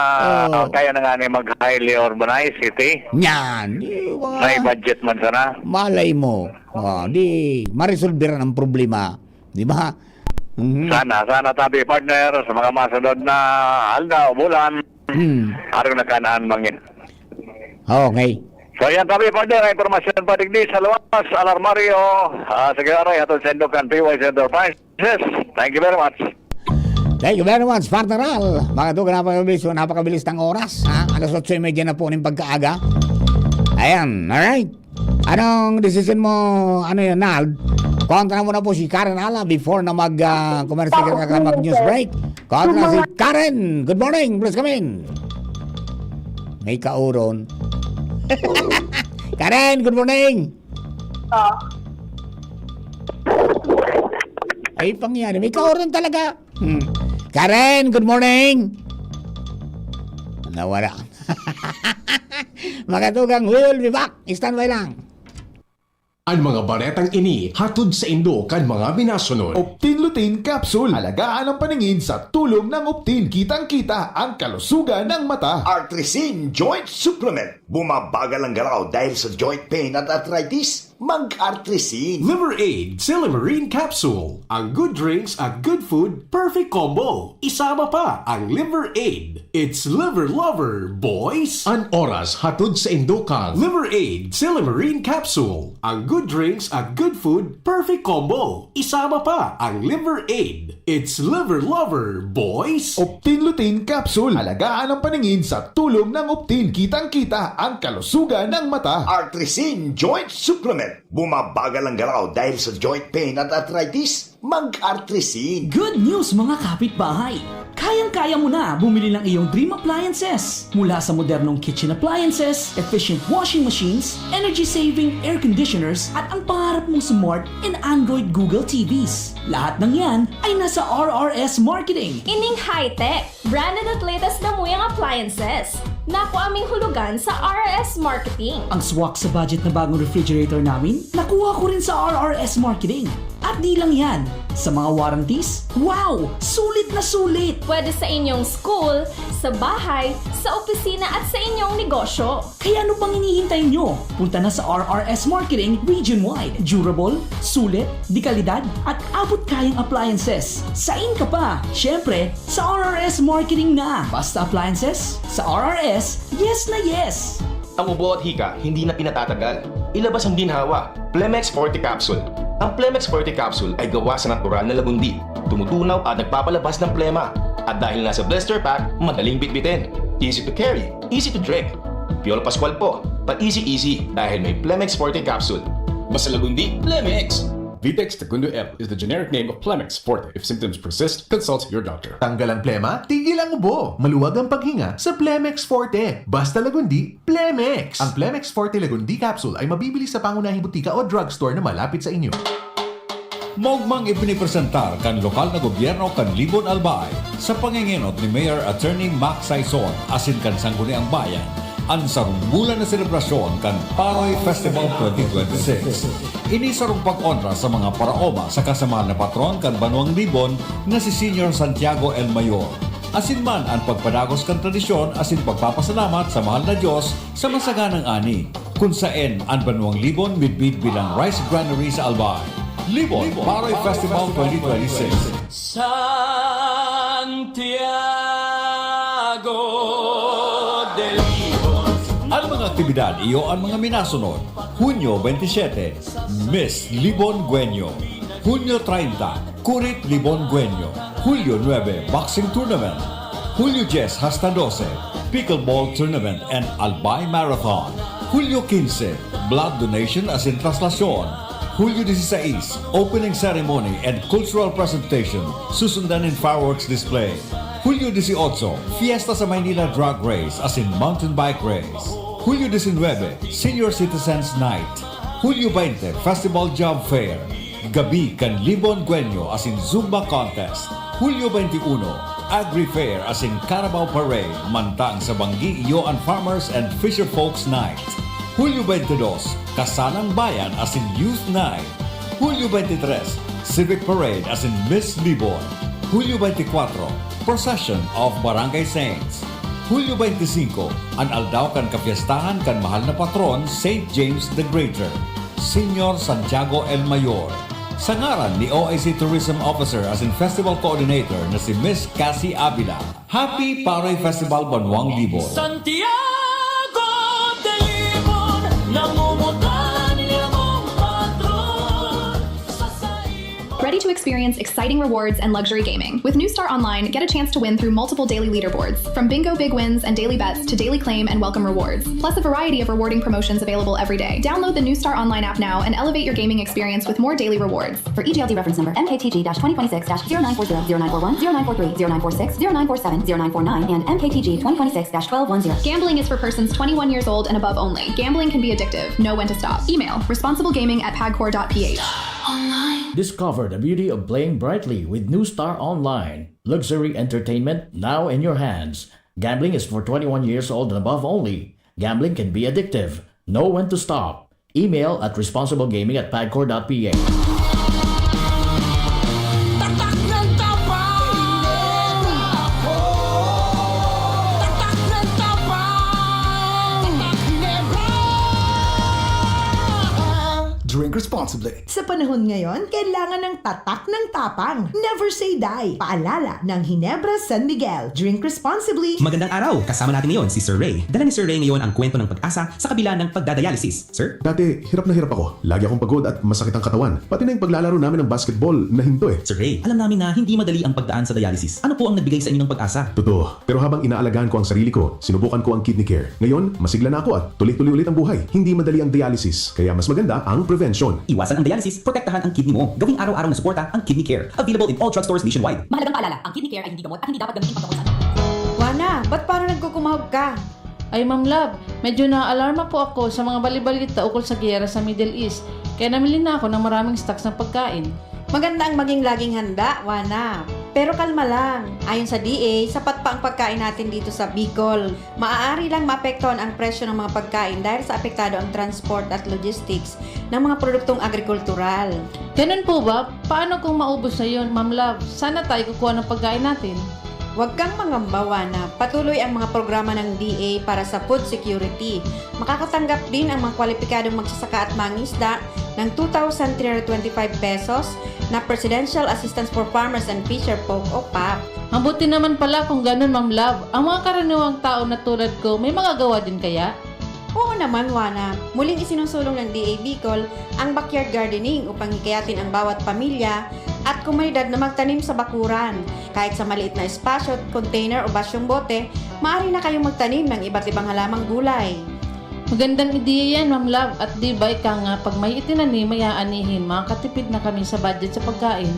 Oo. kaya na nga ni mag-highly urbanized city. Yan, di ba? May budget man sana. Malay mo. Oh, di, maresolveran ang problema. Di ba? Mhm. Sana, sana tabi, partner, sa mga masunod na aldaw, bulan, Hmm. arog na kanaan mangin. Okay. So, yan tabi, partner, ang impormasyon pa digdi sa luwas, Alarmario, ah, sa Gagaray, hatod sa Indokan, P Y C Enterprises. Thank you very much. Thank you very much, Partner Al. Mga tugang, napakabilis, napakabilis ng oras, ha? Alas otso y media na po ng pagkaaga. Ayan, alright. Anong decision mo, ano yan, Nald? Kontra mo na po si Karen Ala before na mag, ah, commercial ka, mag-news break. Kontra si Karen. Good morning, please come in. May kauron. Karen, good morning. Oh. Ay, pangyari. May kauron talaga. Hmm. Karen, good morning. Nawala. Mga tugang, we will be back. Standby lang. An mga baretang ini hatod saindo kan mga minasunod. Optin Lutein Capsule. Alagaan ang paningin sa tulong ng Optin. Kitang-kita ang kalusugan ng mata. Artrisin Joint Supplement. Bumabagal ang galaw dahil sa joint pain at arthritis? Mag-Artrisin. Liver Aid, Silymarin Capsule. Ang good drinks at good food, perfect combo. Isama pa ang Liver Aid. It's Liver Lover, boys! An oras hatod saindo kan Liver Aid, Silymarin Capsule. Ang good drinks at good food, perfect combo. Isama pa ang Liver Aid. It's Liver Lover, boys! Optin Lutein Capsule. Alagaan ang paningin sa tulong ng Optin. Kitang-kita ang kalusugan ng mata. Artrisin Joint Supplement. Bumabagal ang galaw dahil sa joint pain at arthritis? Mag-Artrisin. Good news, mga kapitbahay! Kayang-kaya mo na bumili ng iyong dream appliances. Mula sa modernong kitchen appliances, efficient washing machines, energy-saving air conditioners, at ang pangarap mong smart and Android Google T Vs. Lahat ng yan ay nasa R R S Marketing. Ining high-tech, branded at latest na muyang appliances. Nakuha ming hulugan sa R R S Marketing. Ang swak sa budget na bagong refrigerator namin, nakuha ko rin sa R R S Marketing. At di lang yan, sa mga warranties, wow! Sulit na sulit! Pwede sa inyong school, sa bahay, sa opisina at sa inyong negosyo. Kaya ano pang hinihintay nyo? Punta na sa R R S Marketing region-wide. Durable, sulit, de kalidad, at abot kayang appliances. Sain ka pa? Siyempre, sa R R S Marketing na. Basta appliances, sa R R S, yes na yes! Ang ubo at hika, hindi na pinatatagal. Ilabas ang ginhawa. Plemex Forte Capsule. Ang Plemex Forte Capsule ay gawa sa natural na lagundi. Tumutunaw at nagpapalabas ng plema. At dahil nasa blister pack, madaling bitbitin. Easy to carry, easy to drink. Piolo Pascual po, pa-easy-easy dahil may Plemex Forte Capsule. Basta lagundi, Plemex! Vitex Tagundo L is the generic name of Plemex Forte. If symptoms persist, consult your doctor. Tanggal ang plema, tigil ang ubo. Maluwag ang paghinga sa Plemex Forte. Basta lagundi, Plemex! Ang Plemex Forte Lagundi Capsule ay mabibili sa pangunahing butika o drugstore na malapit sa inyo. Maugmang ipinipresentar kan lokal na gobyerno kan Libon, Albay, sa pangengenot ni Mayor Attorney Mac Saison asin kan Sangguniang Bayan, an sarong bulan na selebrasyon kan Paroy Festival twenty twenty-six. Ini sarong pag-onra sa mga paraoma saka sa mahal na patron kan banwang Libon na si Señor Santiago el Mayor. Asin man an pagpadagos kan tradisyon asin pagpapasalamat sa mahal na Dios sa masaganang ani, kun saen an banwang Libon midbid bilang rice granary sa Albay. Libon, Paroy Festival twenty twenty-six. Santiago de Libon. An mga aktibidad iyo an mga minasunod: Hunyo twenty-seven, Miss Libon Gueño. Hunyo treinta, Kurit Libon Gueño. Hulyo nuebe, Boxing Tournament. Hulyo dyes hasta dose, Pickleball Tournament and Albay Marathon. Hulyo quince, Blood Donation asin Traslasyon. Hulyo dieciséis, Opening Ceremony and Cultural Presentation, susundan nin fireworks display. Hulyo dieciocho, Fiesta sa Maynila Drag Race asin Mountain Bike Race. Hulyo diecinuebe, Senior Citizens Night. Hulyo veinte, Festival Job Fair. Gabi kan Libon Gueño asin Zumba Contest. Hulyo twenty-one, Agri Fair asin Carabao Parade, mantang sa Banggi iyo an Farmers and Fisher Folks Night. Hulyo twenty-dos, Kasalang Bayan asin Youth Night. Hulyo twenty-tres, Civic Parade asin Miss Libon. Hulyo twenty-four, Procession of Barangay Saints. Hulyo twenty-cinco, an aldaw kan kapiestahan kan mahal na patron, Saint James the Greater, Señor Santiago el Mayor. Sa ngaran ni O I C Tourism Officer asin Festival Coordinator na si Miss Cassie Avila, Happy Paroy Festival Banwang Libon! Santiago de Libon, namumutan limong patron sa saimo. Ready to Experience exciting rewards and luxury gaming. With New Star Online, get a chance to win through multiple daily leaderboards, from bingo big wins and daily bets to daily claim and welcome rewards, plus a variety of rewarding promotions available every day. Download the New Star Online app now and elevate your gaming experience with more daily rewards. For E G L D reference number M K T G dash twenty twenty-six dash zero nine four zero, zero nine four one, zero nine four three, zero nine four six, zero nine four seven, zero nine four nine, and M K T G twenty twenty-six dash twelve one zero. Gambling is for persons twenty-one years old and above only. Gambling can be addictive. Know when to stop. Email responsiblegaming at pagcor dot p h. Discover the beauty of playing brightly with New Star Online. Luxury entertainment now in your hands. Gambling is for twenty-one years old and above only. Gambling can be addictive. Know when to stop. Email at responsiblegaming at pagcor dot p h. Tatak ng Tapang! Tatak ng Tapang! Tatak Ginebra! Drink responsibly. Sa panahon ngayon, kailangan ng tatak ng tapang. Never say die. Paalala ng Ginebra San Miguel. Drink responsibly. Magandang araw! Kasama natin ngayon si Sir Ray. Dala ni Sir Ray ngayon ang kwento ng pag-asa sa kabila ng pagdadialysis. Sir? Dati, hirap na hirap ako. Lagi akong pagod at masakit ang katawan. Pati na yung paglalaro namin ng basketball, nahinto eh. Sir Ray, alam namin na hindi madali ang pagdaan sa dialysis. Ano po ang nagbigay sa inyo ng pag-asa? Totoo, pero habang inaalagaan ko ang sarili ko, sinubukan ko ang Kidney Care. Ngayon, masigla na ako at tuloy-tuloy ulit ang buhay. Hindi madali ang dialysis, kaya mas maganda ang prevention. Iwasan ang dialysis, protektahan ang kidney mo. Gawing araw-araw na suporta ang Kidney Care. Available in all drugstores nationwide. Mahalagang paalala, ang kidney care ay hindi gamot at hindi dapat gamitin panggamot sa Wana, ba't parang nagkukumahog ka? Ay Ma'am Love, medyo naaalarma po ako sa mga balibalita ukol sa giyera sa Middle East, kaya namili na ako ng maraming stocks ng pagkain. Maganda ang maging laging handa, Wana. Pero kalma lang. Ayon sa D A, sapat pa ang pagkain natin dito sa Bicol. Maaari lang maapektuhan ang presyo ng mga pagkain dahil sa apektado ang transport at logistics ng mga produktong agrikultural. Ganun po ba? Paano kung maubos na yun, Ma'am Love? Saan na tayo kukuha ng pagkain natin? Huwag kang mangamba, Wana. Patuloy ang mga programa ng D A para sa food security. Makakatanggap din ang mga kwalipikadong magsasaka at mangisda ng two thousand three hundred twenty-five pesos na Presidential Assistance for Farmers and Fisher Folk o pap. Mabuti naman pala kung ganun, Ma'am Love. Ang mga karaniwang tao na tulad ko, may magagawa din kaya? Oo naman, Wana. Muling isinusulong ng D A Bicol ang backyard gardening upang hikayatin ang bawat pamilya at komunidad na magtanim sa bakuran. Kahit sa maliit na espasyo, container o basyong bote, maaari na kayong magtanim ng iba't ibang halamang gulay. Magandang ideya yan, Ma'am Love. At di ba ika nga, pag may itinanim, may aanihin, makakatipid na kami sa budget sa pagkain.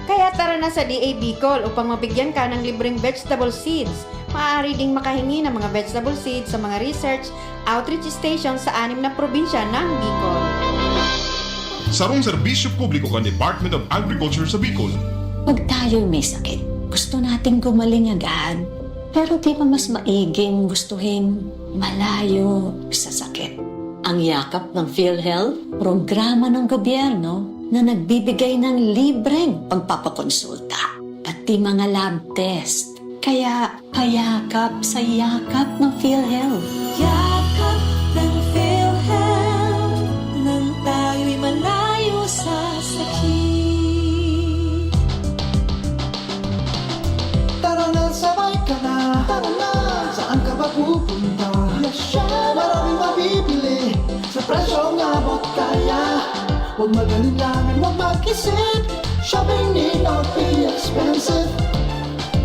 Kaya tara na sa D A Bicol upang mabigyan ka ng libreng vegetable seeds. Maaari ding makahingi ng mga vegetable seeds sa mga research outreach station sa anim na probinsya ng Bicol. Sarong serbisyo publiko kan Department of Agriculture sa Bicol. Pag tayo'y may sakit, gusto nating gumaling agad. Pero di ba mas maiging gustuhin malayo sa sakit? Ang yakap ng PhilHealth, programa ng gobyerno na nagbibigay ng libreng pagpapakonsulta, pati mga lab test. Kaya payakap sa yakap ng PhilHealth. Yakap ng PhilHealth nang tayo'y malayo sa sakit. Tara na, sabay ka na. Tara na, saan ka ba pupunta? Maraming mabibili sa presyong abot kaya. Huwag mag-alinlangan, huwag mag-isip. Shopping need not be expensive.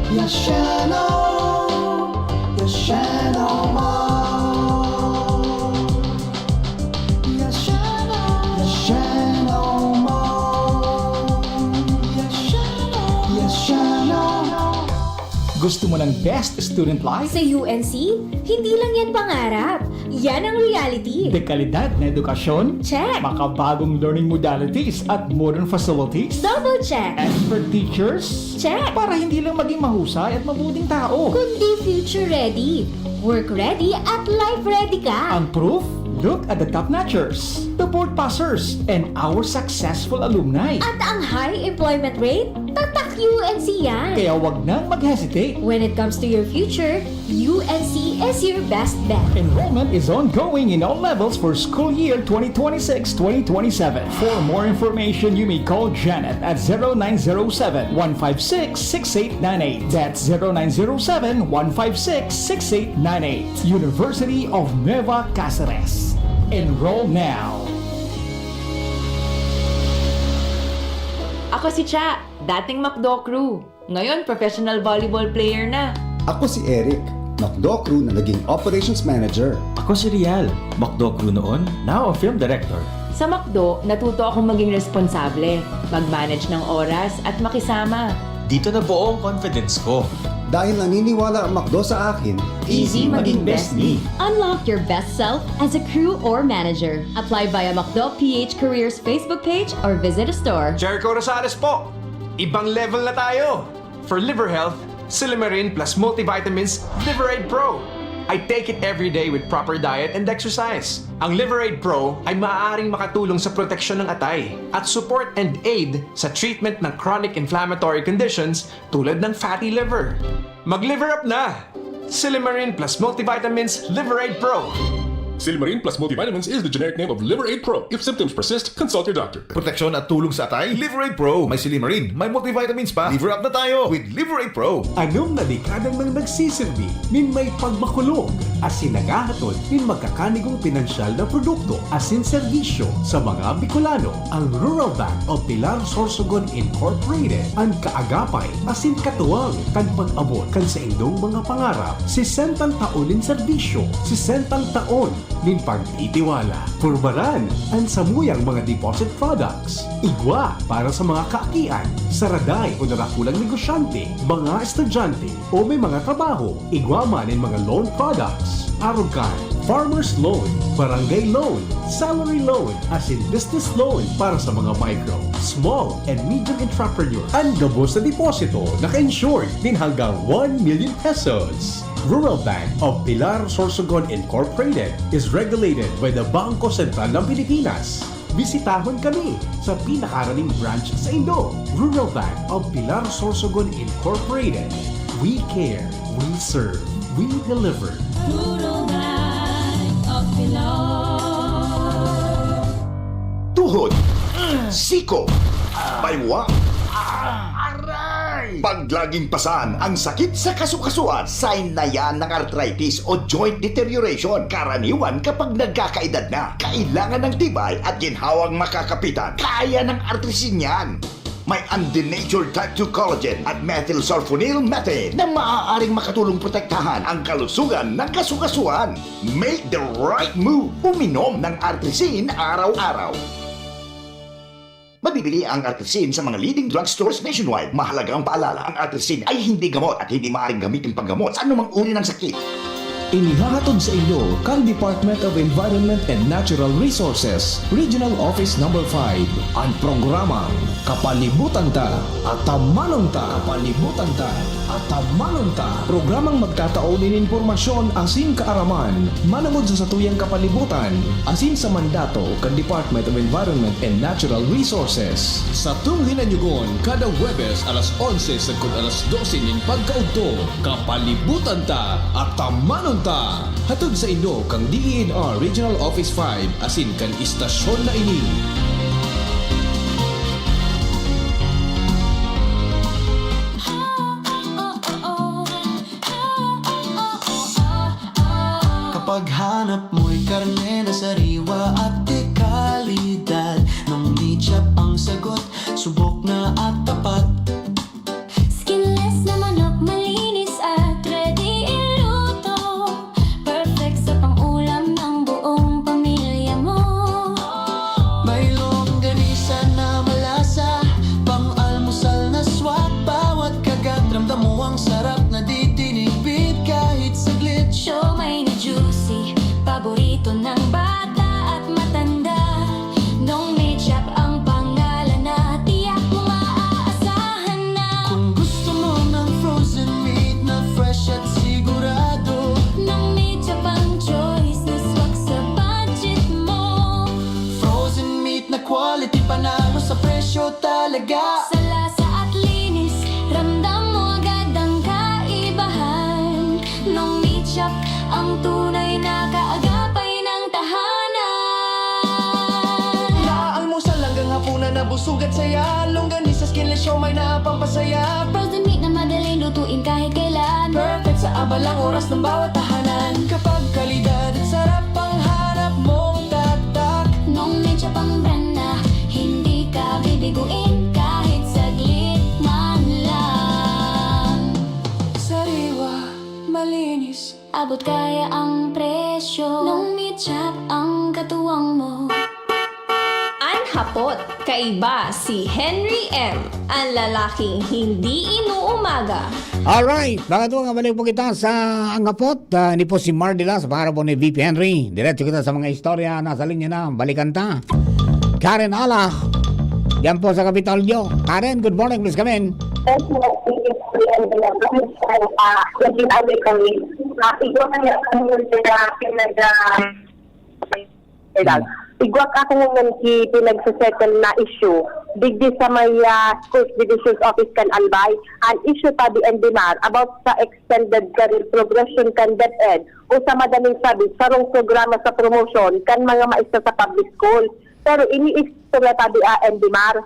Yasheno, Yasheno Mall. Yasheno, Yasheno Mall. Yasheno, Yasheno. Gusto mo ng best student life? Sa U N C, hindi lang yan pangarap. Yan ang reality. Dekalidad na edukasyon? Check. Makabagong learning modalities at modern facilities? Double check. Expert teachers? Check. Para hindi lang maging mahusay at mabuting tao. Kundi future ready, work ready at life ready ka. Ang proof? Look at the top notchers, the board passers, and our successful alumni. At ang high employment rate? Tatak U N C yan. Kaya wag nang mag-hesitate. When it comes to your future, U N C is your best bet. Enrollment is ongoing in all levels for school year twenty twenty-six twenty twenty-seven. For more information, you may call Janet at zero nine zero seven, one five six, six eight nine eight. That's zero nine zero seven, one five six, six eight nine eight. University of Nueva Caceres. Enroll now. Ako si Cha, dating McDo crew. Ngayon, professional volleyball player na. Ako si Eric, McDo crew na naging operations manager. Ako si Rial, McDo crew noon, now a film director. Sa McDo, natuto akong maging responsable, mag-manage ng oras at makisama. Dito na buo ang confidence ko. Dahil naniniwala ang McDo sa akin, Easy maging best me. Unlock your best self as a crew or manager. Apply via McDo P H Careers Facebook page or visit a store. Jericho Rosales po! Ibang level na tayo! For liver health, Silimarin plus multivitamins Liver Aid Pro. I take it every day with proper diet and exercise. Ang Liver Aid Pro ay maaaring makatulong sa proteksyon ng atay at support and aid sa treatment ng chronic inflammatory conditions tulad ng fatty liver. Mag-liver up na! Silimarin plus multivitamins Liver Aid Pro. Silimarin plus multivitamins is the generic name of Liver Aid Pro. If symptoms persist, consult your doctor. Proteksyon at tulong sa atay, Liver Aid Pro. May silimarin, may multivitamins pa. Liver up na tayo with Liver Aid Pro. Anom na dekada nang nagsisirbi nin may pagmakulog asin naghahatod nin magkakanigong pinansyal na produkto asin serbisyo sa mga Bicolano. Ang Rural Bank of Pilar Sorsogon Incorporated an kaagapay asin katuwang kan pag-abot kan saindong mga pangarap. Sesentang taon nin serbisyo, sesentang taon nin pagtitiwala. Pormaran an samuyang mga deposit products. Igwa para sa mga kaakian, saraday o darakulang negosyante, mga estudyante o may mga trabaho. Igwa man nin mga loan products. Arog kan farmers loan, barangay loan, salary loan, asin business loan para sa mga micro, small, and medium entrepreneur. An gabos na deposito naka-insured nin hanggang one million pesos. Rural Bank of Pilar Sorsogon Incorporated is regulated by the Bangko Sentral ng Pilipinas. Bisitahon kami sa pinakaraning branch saindo. Rural Bank of Pilar Sorsogon Incorporated. We care, we serve, we deliver. Rural Bank of Pilar. Tuhod, siko, baywa, aray! Pag laging pasan ang sakit sa kasukasuan, sign na yan ng arthritis o joint deterioration. Karaniwan kapag nagkakaedad na, kailangan ng tibay at ginhawang makakapitan. Kaya ng Artrisin yan! May undenatured type two collagen at methylsulfonyl methane na maaaring makatulong protektahan ang kalusugan ng kasukasuan. Make the right move! Uminom ng Artrisin araw-araw. Mabibili ang Artrisin sa mga leading drugstores nationwide. Mahalagang paalala, ang Artrisin ay hindi gamot at hindi maaaring gamitin panggamot sa anumang uri ng sakit. Inihahatod sa inyo kan Department of Environment and Natural Resources, Regional Office Number five, an programang Kapalibutan Ta, Atamanon Ta. Kapalibutan Ta, Atamanon Ta. Programang magtatao nin impormasyon asin kaaraman manongod sa satuyang kapalibutan asin sa mandato kan Department of Environment and Natural Resources. Satong hinanyogon kada Huwebes alas onse sagkod alas dose nin pagkaudto. Kapalibutan Ta, Atamanon Ta! Hatod sa inyo kan D E N R Regional Office five asin kan istasyon na ini. Kapag hanap mo'y karne na sariwa at de kalidad, Nong Meat Shop ang sagot, subok na at tapat. Skinless na manok, malinis at ready iluto. Perfect sa pang-ulam ng buong pamilya mo. May longganisa na malasa, pang-almusal na swak. Bawat kagat, ramdam mo ang sarap na di tinipid kahit saglit. Siomai na juicy, paborito ng bata at matanda. Nong Meat Shop ang pangalan na tiyak mong maaasahan na. Kung gusto mo ng frozen meat na fresh at sigurado, Nong Meat Shop ang choice na swak sa budget mo. Frozen meat na quality, panalo sa presyo talaga. Sa lasa at linis, ramdam mo agad ang kaibahan. Nong Meat Shop ang tunay na kaagapay ng tahanan. Mula almusal hanggang hapunan na busog at saya. Longganisa, skinless siomai na pampasaya. Frozen meat na madaling lutuin kahit kailan. Perfect sa abalang oras ng bawat tahanan. Kapag kalidad at sarap ang hanap mong tatak. Nong Meat Shop ang brand na hindi ka bibiguin kahit Kaiba si Henry M, ang lalaking hindi inuumaga. Alright, mga tugang, balik po kita sa Ang Hapot. Ah, ini po si Mar Dila sa pangarap po ni V P Henry. Diretso kita sa mga istorya. Nasa linya na, balikan ta. Karen Ala, diyan po sa Kapitolyo. Karen, good morning, please come in. Igwa ka ngunyan ki pinagsesettle na issue digdi sa may, ah, Schools Division's Office kan Albay, an issue ta di N D M A R about sa extended career progression kan DepEd o sa madaling sabi, sarong programa sa promosyon kan mga maestra sa public school. Pero iniistorya ta di, ah, N D M A R.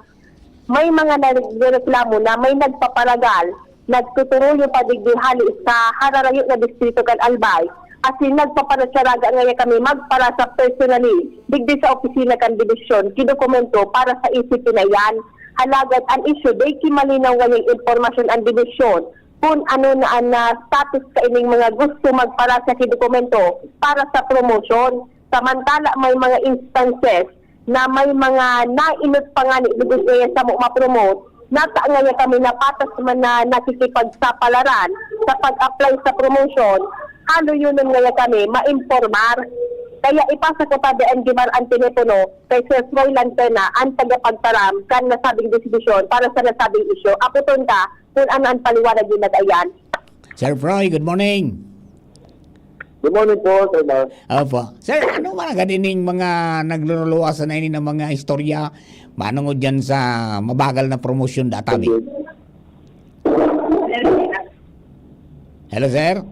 May mga nagrereklamo na may nagpaparagal, nagtuturuyo pa digdi hali sa hararayo na distrito kan Albay, asin nagpaparasaraga ngaya kami magparasa personally digdi sa opisina kan dibisyon ki dokumento para sa E C P na iyan. Halagad an isyu, dai ki malinaw ngayang impormasyon an dibisyon kun ano na an, ah, status kaining mga gusto magparasa ki dokumento para sa promosyon. Samantala, may mga instances na may mga nainot pa ngani digdi ngaya samo ma-promote, nata ngaya kami na patas man na nakikipagsapalaran sa pag-apply sa promotion, haluyonon ngaya kami maimpormar. Kaya ipasa ko ta di N D M A R an telepono kay Sir Froy Lantena, an tagapagtaram kan nasabing desisyon para sa nasabing isyu. Apoton ka kun ano an paliwanag ni Mad Ayan. Sir Froy, good morning. Good morning po, Sir Mar. Opo. Sir, ano man agad ining mga nagluluwasan na ini ng mga istorya manungod diyan sa mabagal na promosyon databi? Hello, sir?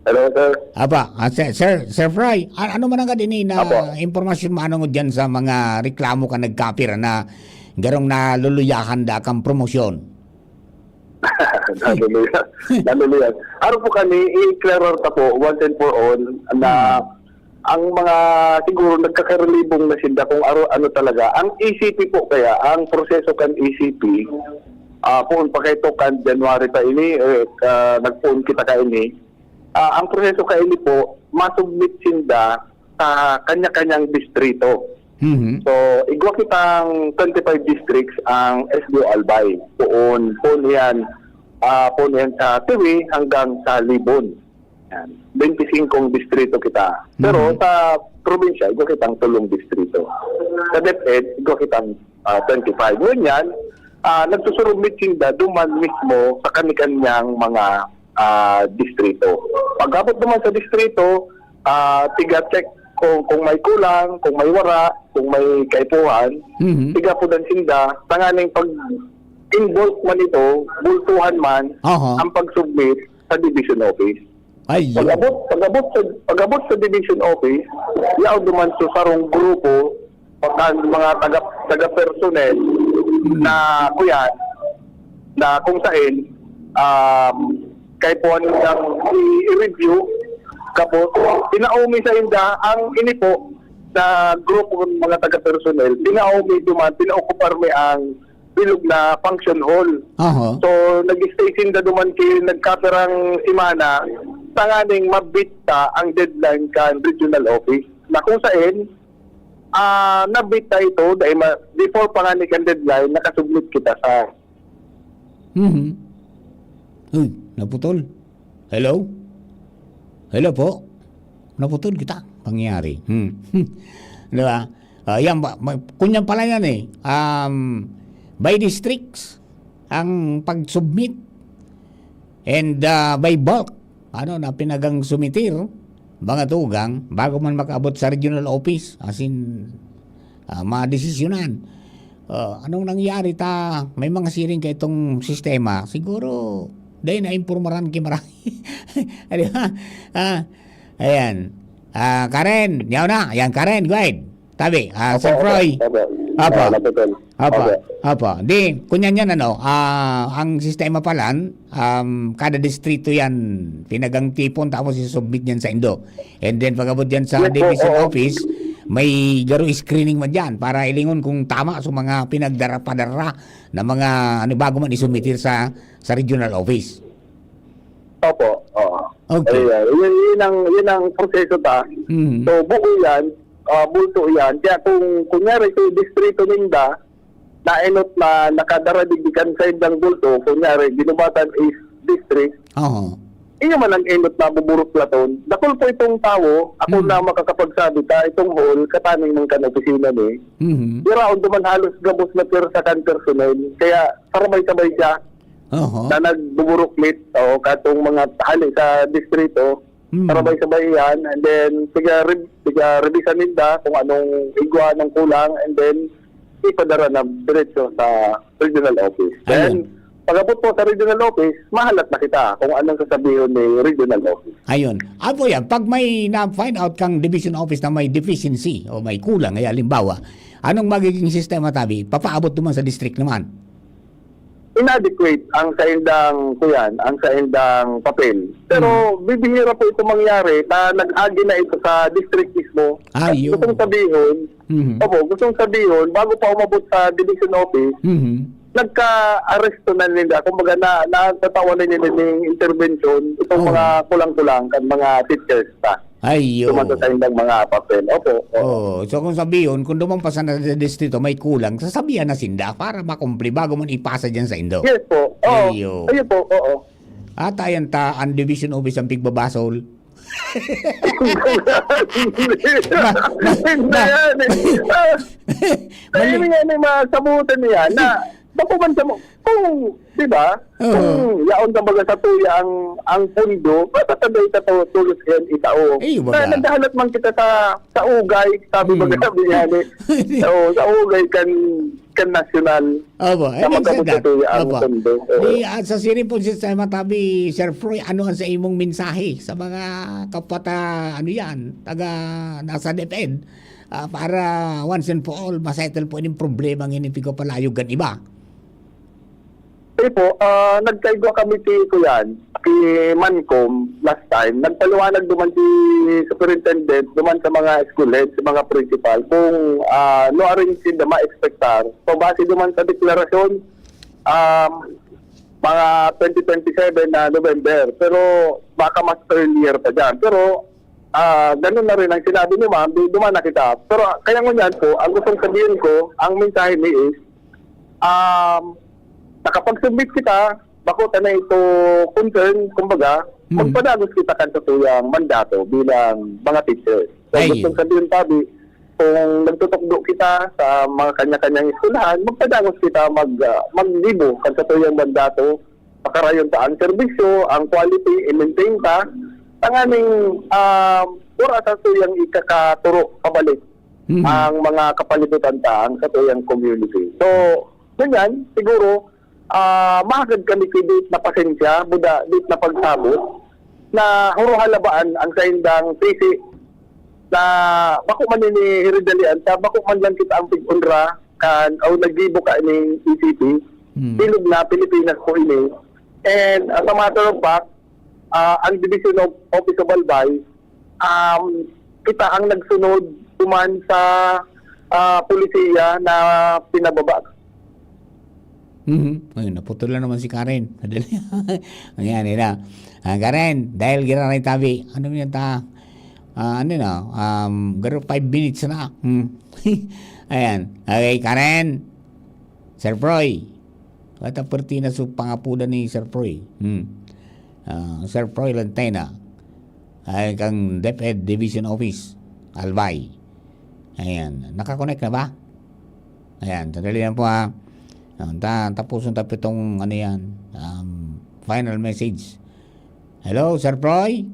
Hello, sir. Apa, ah, sir, sir, Sir Fry, a-, ano man agad ini na Apo. Impormasyon manungod diyan sa mga reklamo kan nagkapira na garong naluluyahan da kang promosyon? Naluluya-, naluluya. Aro po kami, i-clear ta po once and for all na Hmm. ang mga siguro nagkakarelibong na sinda kung aro, ano talaga. Ang E C P po kaya, ang proseso kan E C P, ah, poon pa kay to kan January pa ini, eh, ah, nagpoon kita kaini. Ah, ang proseso kaini po, masubmit sinda sa kanya-kanyang distrito. Mhm. So, igwa kitang twenty-five districts ang S D O Albay. Poon, poon iyan, ah, poon iyan sa Tiwi hanggang sa Libon. Yan. Twenty-five distrito kita. Pero Mhm. sa probinsya, igwa kitang tulong distrito. Sa DepEd, igwa kitang, ah, twenty-five. Ngunyan, ah, nagsusubmit sinda duman mismo sa kani-kanyang mga, ah, distrito. Pag-abot naman sa distrito, ah, tiga-check kung, kung may kulang, kung may wara, kung may kaipuhan, Mhm. tigapudan sinda, tanganing pag involved man ito, bultuhan man Aha. ang pag-submit sa division office. Ayun. Pag-abot, pag-abot sa, pag-abot sa division office, yaon duman sa sarong grupo, pagka mga taga, taga-personnel Hmm. na kuyan, na kung sain, um, kaipuhan nindang i-, i-review, tapos pinaumi sa inda ang ini po sa grupo ng mga taga-personnel, pinaumi duman, pinaokupar mi ang bilog na function hall. Aha. So, nag-stay sinda duman ki nagkapirang semana, tanganing mabita ang deadline kan regional office. Na kung sain, ah, nabita ito, dahil ma-, before pa nga ni kan deadline, nakasubmit kita sa Mhm. Uy, naputol. Hello? Hello po? Naputol kita. Pangyari. Hmm. Di ba? Ah, yan ba? Ma-, kunyan pala yan eh. Um, by districts ang pag-submit and, ah, by bulk. Ano na pinagang sumitir, mga tugang, bago man makaabot sa regional office, as in, ah, madesisyonan. Ah, anong nangyari ta? May mga siring ka itong sistema. Siguro, dahil naimpormaran ki marami. Di ba? Ah, ayan. Ah, Karen, yaw na. Ayan, Karen, go ahead. Tabi, ah, Opo, Sir opo, Froy. Opo. Opo. Ah, naputol. Opo. Opo. Opo. Di, kunyan yan, ano, ah, ang sistema pala, um, kada distrito yan, pinagang tipon, tapos i-submit yan sa indo. And then, pag-abot yan sa Yes po, division oo. office, may garo screening man dyan para ilingon kung tama sa mga pinagdara-padara na mga, ano, bago man isumitir sa, sa regional office. Opo, oo. Okay. Ayan. Yun, yun ang, yun ang proseso ta. Mm. So, buo yan. ah, bulto iyan. Kaya kung kunyari sa distrito ninda, naenot na nakadara digdi kan saindang bulto, kunyari, Guinobatan East District, Oo. iyo man ang enot na buburuklaton. Dakul po itong tawo, ako Hmm. na makakapagsabi ta, itong hall, kataning man kan opisina ni. Mhm. Yaraon duman halos gabos na pwersa kan personnel. Kaya sarabay-sabay siya Oho. na nagbuburuklit, o katong mga hali sa distrito, Hmm. sarabay-sabay yan. And then, tiga, tiga revisan ninda kung anong igwa, anong kulang, and then ipadara na diretso sa regional office. Then, Ayun. pag-abot po sa regional office, mahalat na kita kung anong sasabihon ni regional office. Ayun. Apo yan, pag may na-find out kang division office na may deficiency o may kulang, ay halimbawa, anong magiging sistema, tabi? Papaabot naman sa district naman. Inadequate ang saindang, kuyan, ang saindang papel. Pero Hmm. bibihira po ito mangyari na nag-agi na ito sa district mismo. Ah, yun. Gustong sabihin, Mhm. opo, gustong sabihin, bago pa umabot sa division office, Mhm. nagka-aresto na nila. Kumbaga, na, natatawan na nila ng intervention itong Oo. mga kulang-kulang kan mga teachers pa. Ay, yo. Duman sa saindang mga papel. Opo, oo. Oo. So, kung sabihon, kung duman pa sa distrito may kulang, sasabihan na sinda para makumpli bago man ipasa dyan sa indo. Yes po. Oo. Ay, yo. Ayun po, oo. Ata yan ta, ang division office ang pigbabasol. Ma-, ma-, Hindi ma-, yan eh. Ah, mali. Kaya nga ni mga sabutan niya na bako man sa mo, kung, di ba? Oo. Kung yaon, kumbaga, sa tuya ang, ang pundo, matatanda ita to, tulos yan, itao. Ay, baga. Na naghahalat man kita sa, sa ugay, sabi Hmm. baga, sabi niya, ni, oo, sa ugay kan, kan nasyonal. Opo, eh, Sa magkabot nagsadat. sa tuya ang Opo. pundo. Oo. Di, ah, sa siring pong sistema, tabi, Sir Froy, ano ang sa imong mensahe sa mga kapwa ta, ano yan, taga, nasa DepEd? Ah, para once and for all, masettle po yung problema ng pigpapalayog kan iba. Sige po, ah, nagkaigwa kami si kuyan, si Mancom last time. Nagpaliwanag duman si superintendent, duman sa mga school head, sa mga principal, kung, ah, no aring sinda ma-expectar. So, base duman sa deklarasyon, um, mga twenty twenty-seven na November. Pero baka mas earlier pa dyan. Pero, ah, ganun na rin ang sinabi ni ma'am, di, duman na kita. Pero, ah, kaya ngunyan po, ang gustong sabihin ko, ang mensahe ni is, um, nakapag-submit kita, bako ta na ito concern, kumbaga, Hmm. magpadagos kita kan satuyang mandato bilang mga teachers. So, Ay. gustong sabihin, tabi, kung nagtutukdo kita sa mga kanya-kanyang eskwelahan, magpadagos kita, mag, ah, maggibo kan satuyang mandato, pakarayon ta ang serbisyo, ang quality, i-maintain ta, tanganing, ah, pura satuyang ikakaturo pabalik Mhm. ang mga kapalibutan ta, ang satuyang community. So, ganyan, siguro, ah, mahagad kami ki dit na pasensya, buda, dit na pagsabot, na huro halabaan ang saindang pisi na bako man ini hiridalian ta, bako man lang kita ang pig-onra kan, o naggibo ka ning E C P. Hmm. Bilog na Pilipinas po ini. And as a matter of fact, ah, ang Division of Office of Albay, um, kita ang nagsunod duman sa, ah, polisiya na pinababa. Mhm. Ayun, naputol na naman si Karen. Madali. Ayan, yun na. Ah, Karen, dahil giraray tabi, ano yun ta? Ah, ano na? Um, garo five minutes na. Hmm. Ayan. Okay, Karen. Sir Froy. Kata pertina su pangapudan ni Sir Froy. Hmm. Ah, Sir Froy Lantena. Ay, kang DepEd Division Office, Albay. Ayan. Nakakonect na ba? Ayan, sandali lang po, ha. Ah, ta-, tapusin ta po itong, ano yan, um, final message. Hello, Sir Froy?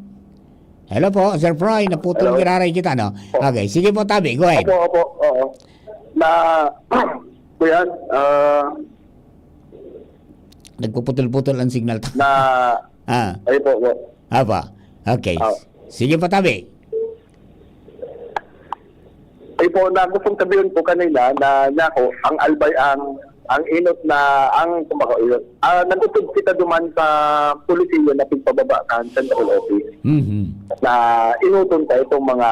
Hello po, Sir Froy. Naputol Hello? giraray kita, no? Po. Okay, sige po, tabi. Go ahead. Opo, opo. Oo. Na, kuya, ah, Nagpuputol-putol ang signal ta. na, Ah, ay po, po. Apa. Okay. Ah. Sige po, tabi. Ay po, na gustong sabihin po kanila na, na ako, ang Albay ang, ang inot na, ang, kumbaga, inot. Ah, nag-utod kita duman sa polisiya na pigpababa kan central office. Mhm. Na inuton ka itong mga,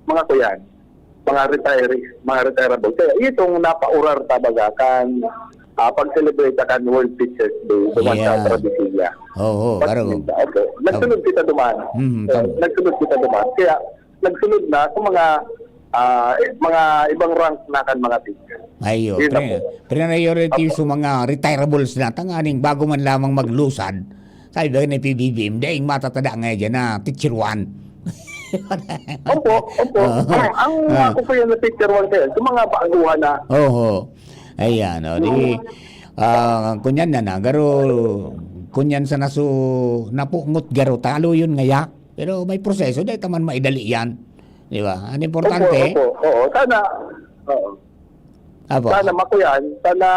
mga kuyan, mga retire-, mga retirable. Kaya itong napaurar ta baga kan, ah, pag-celebrate kan World Teachers Day, duman sa Yeah. Travesilla. Oo, But, baro. Opo. Nagsunod Tama. kita duman. Mhm, Eh, tama. nagsunod kita duman. Kaya, nagsunod na sa mga, ah, eh, mga ibang rank na kan mga teacher. Ayo, Yun na pre-, po. Priority Opo. sa mga retirables na, tanganing bago man lamang maglusad, sabi ba ni P B B M, daing matatada nga dyan na teacher one. Opo, opo. Oo. Ang, ang Ah. ako po yung na teacher one kayo, sa mga baguhan na. Oho. Ayan, o, di, ah, kunyan na na, garo, kunyan sa nasu-, napungot garo, talo yun ngaya. Pero may proseso, dahil taman maidali yan. Di ba? Ang importante, Opo, opo. Oo, sana, oo. Apo. Sana makuyan, sana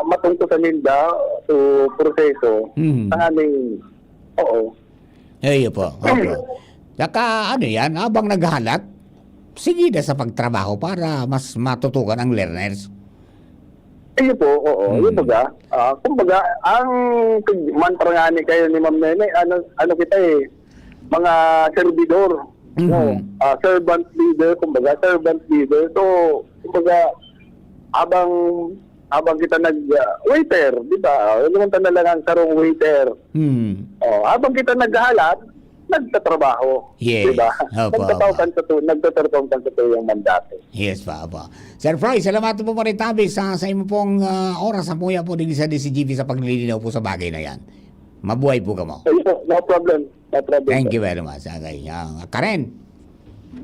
matungko sa ninda, so, proseso. Mhm. Tanganing, oo. Ayun po, opo. Saka, ano yan, habang naghahalat, sige na sa pagtrabaho para mas matutukan ang learners. Ayun po, oo. Hmm. Kumbaga, ah, kumbaga, ang mantra nga ni kayo ni Ma'am Nene, ano, ano kita eh, mga servidor. Mhm. No? Ah, servant leader, kumbaga, servant leader. So, kumbaga, habang, habang kita nag, ah, waiter, di ba? Huwag naman na lang ang sarong waiter. Hmm. Oh, habang kita naghahalat, nagtatrabaho. Yes. Di ba? Opo, Nagtatao opo. kan sa tu-, nagtatrabaho kan sa tuyang mandato. Yes, pa, opo. Sir Fry, salamat po pa rin tabi sa, sa imo pong, ah, oras sa puya po din sa D C G V sa paglilinaw po sa bagay na yan. Mabuhay po kamo. Ayun po, no problem. No problem, Thank sir. you very much. Okay, ah, Karen.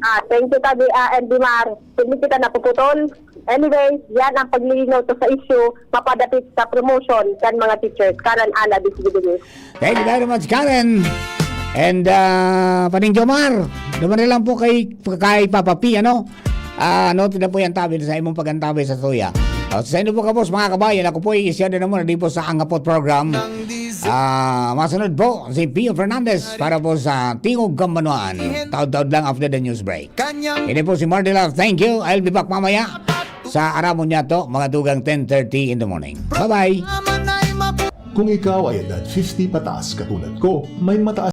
Ah, thank you, Tabi, ah, N B Mar. Hindi kita napuputol. Anyway, yan ang paglilinaw to sa issue, mapadapit sa promotion kan mga teachers. Karen Ana, D C G V News. Thank you very much, Karen. And, ah, Paning Jomar, duman na lang po kay, kay Papa P, ano? Ah, noted na po yan, tabi sa imong pagantabi sa tuya. O, sa inyo po, kapos, mga kabayan, ako po, i-share na muna di po sa Angapot Program. Ah, masunod po, si Pio Fernandez para po sa Tingog Kambanuan. Taod-taod lang after the news break. Ini po si Marty Love. Thank you. I'll be back mamaya sa Aramon Niya To, mga dugang ten thirty in the morning. Bye-bye. Kung ikaw ay edad fifty pataas katulad ko, may mataas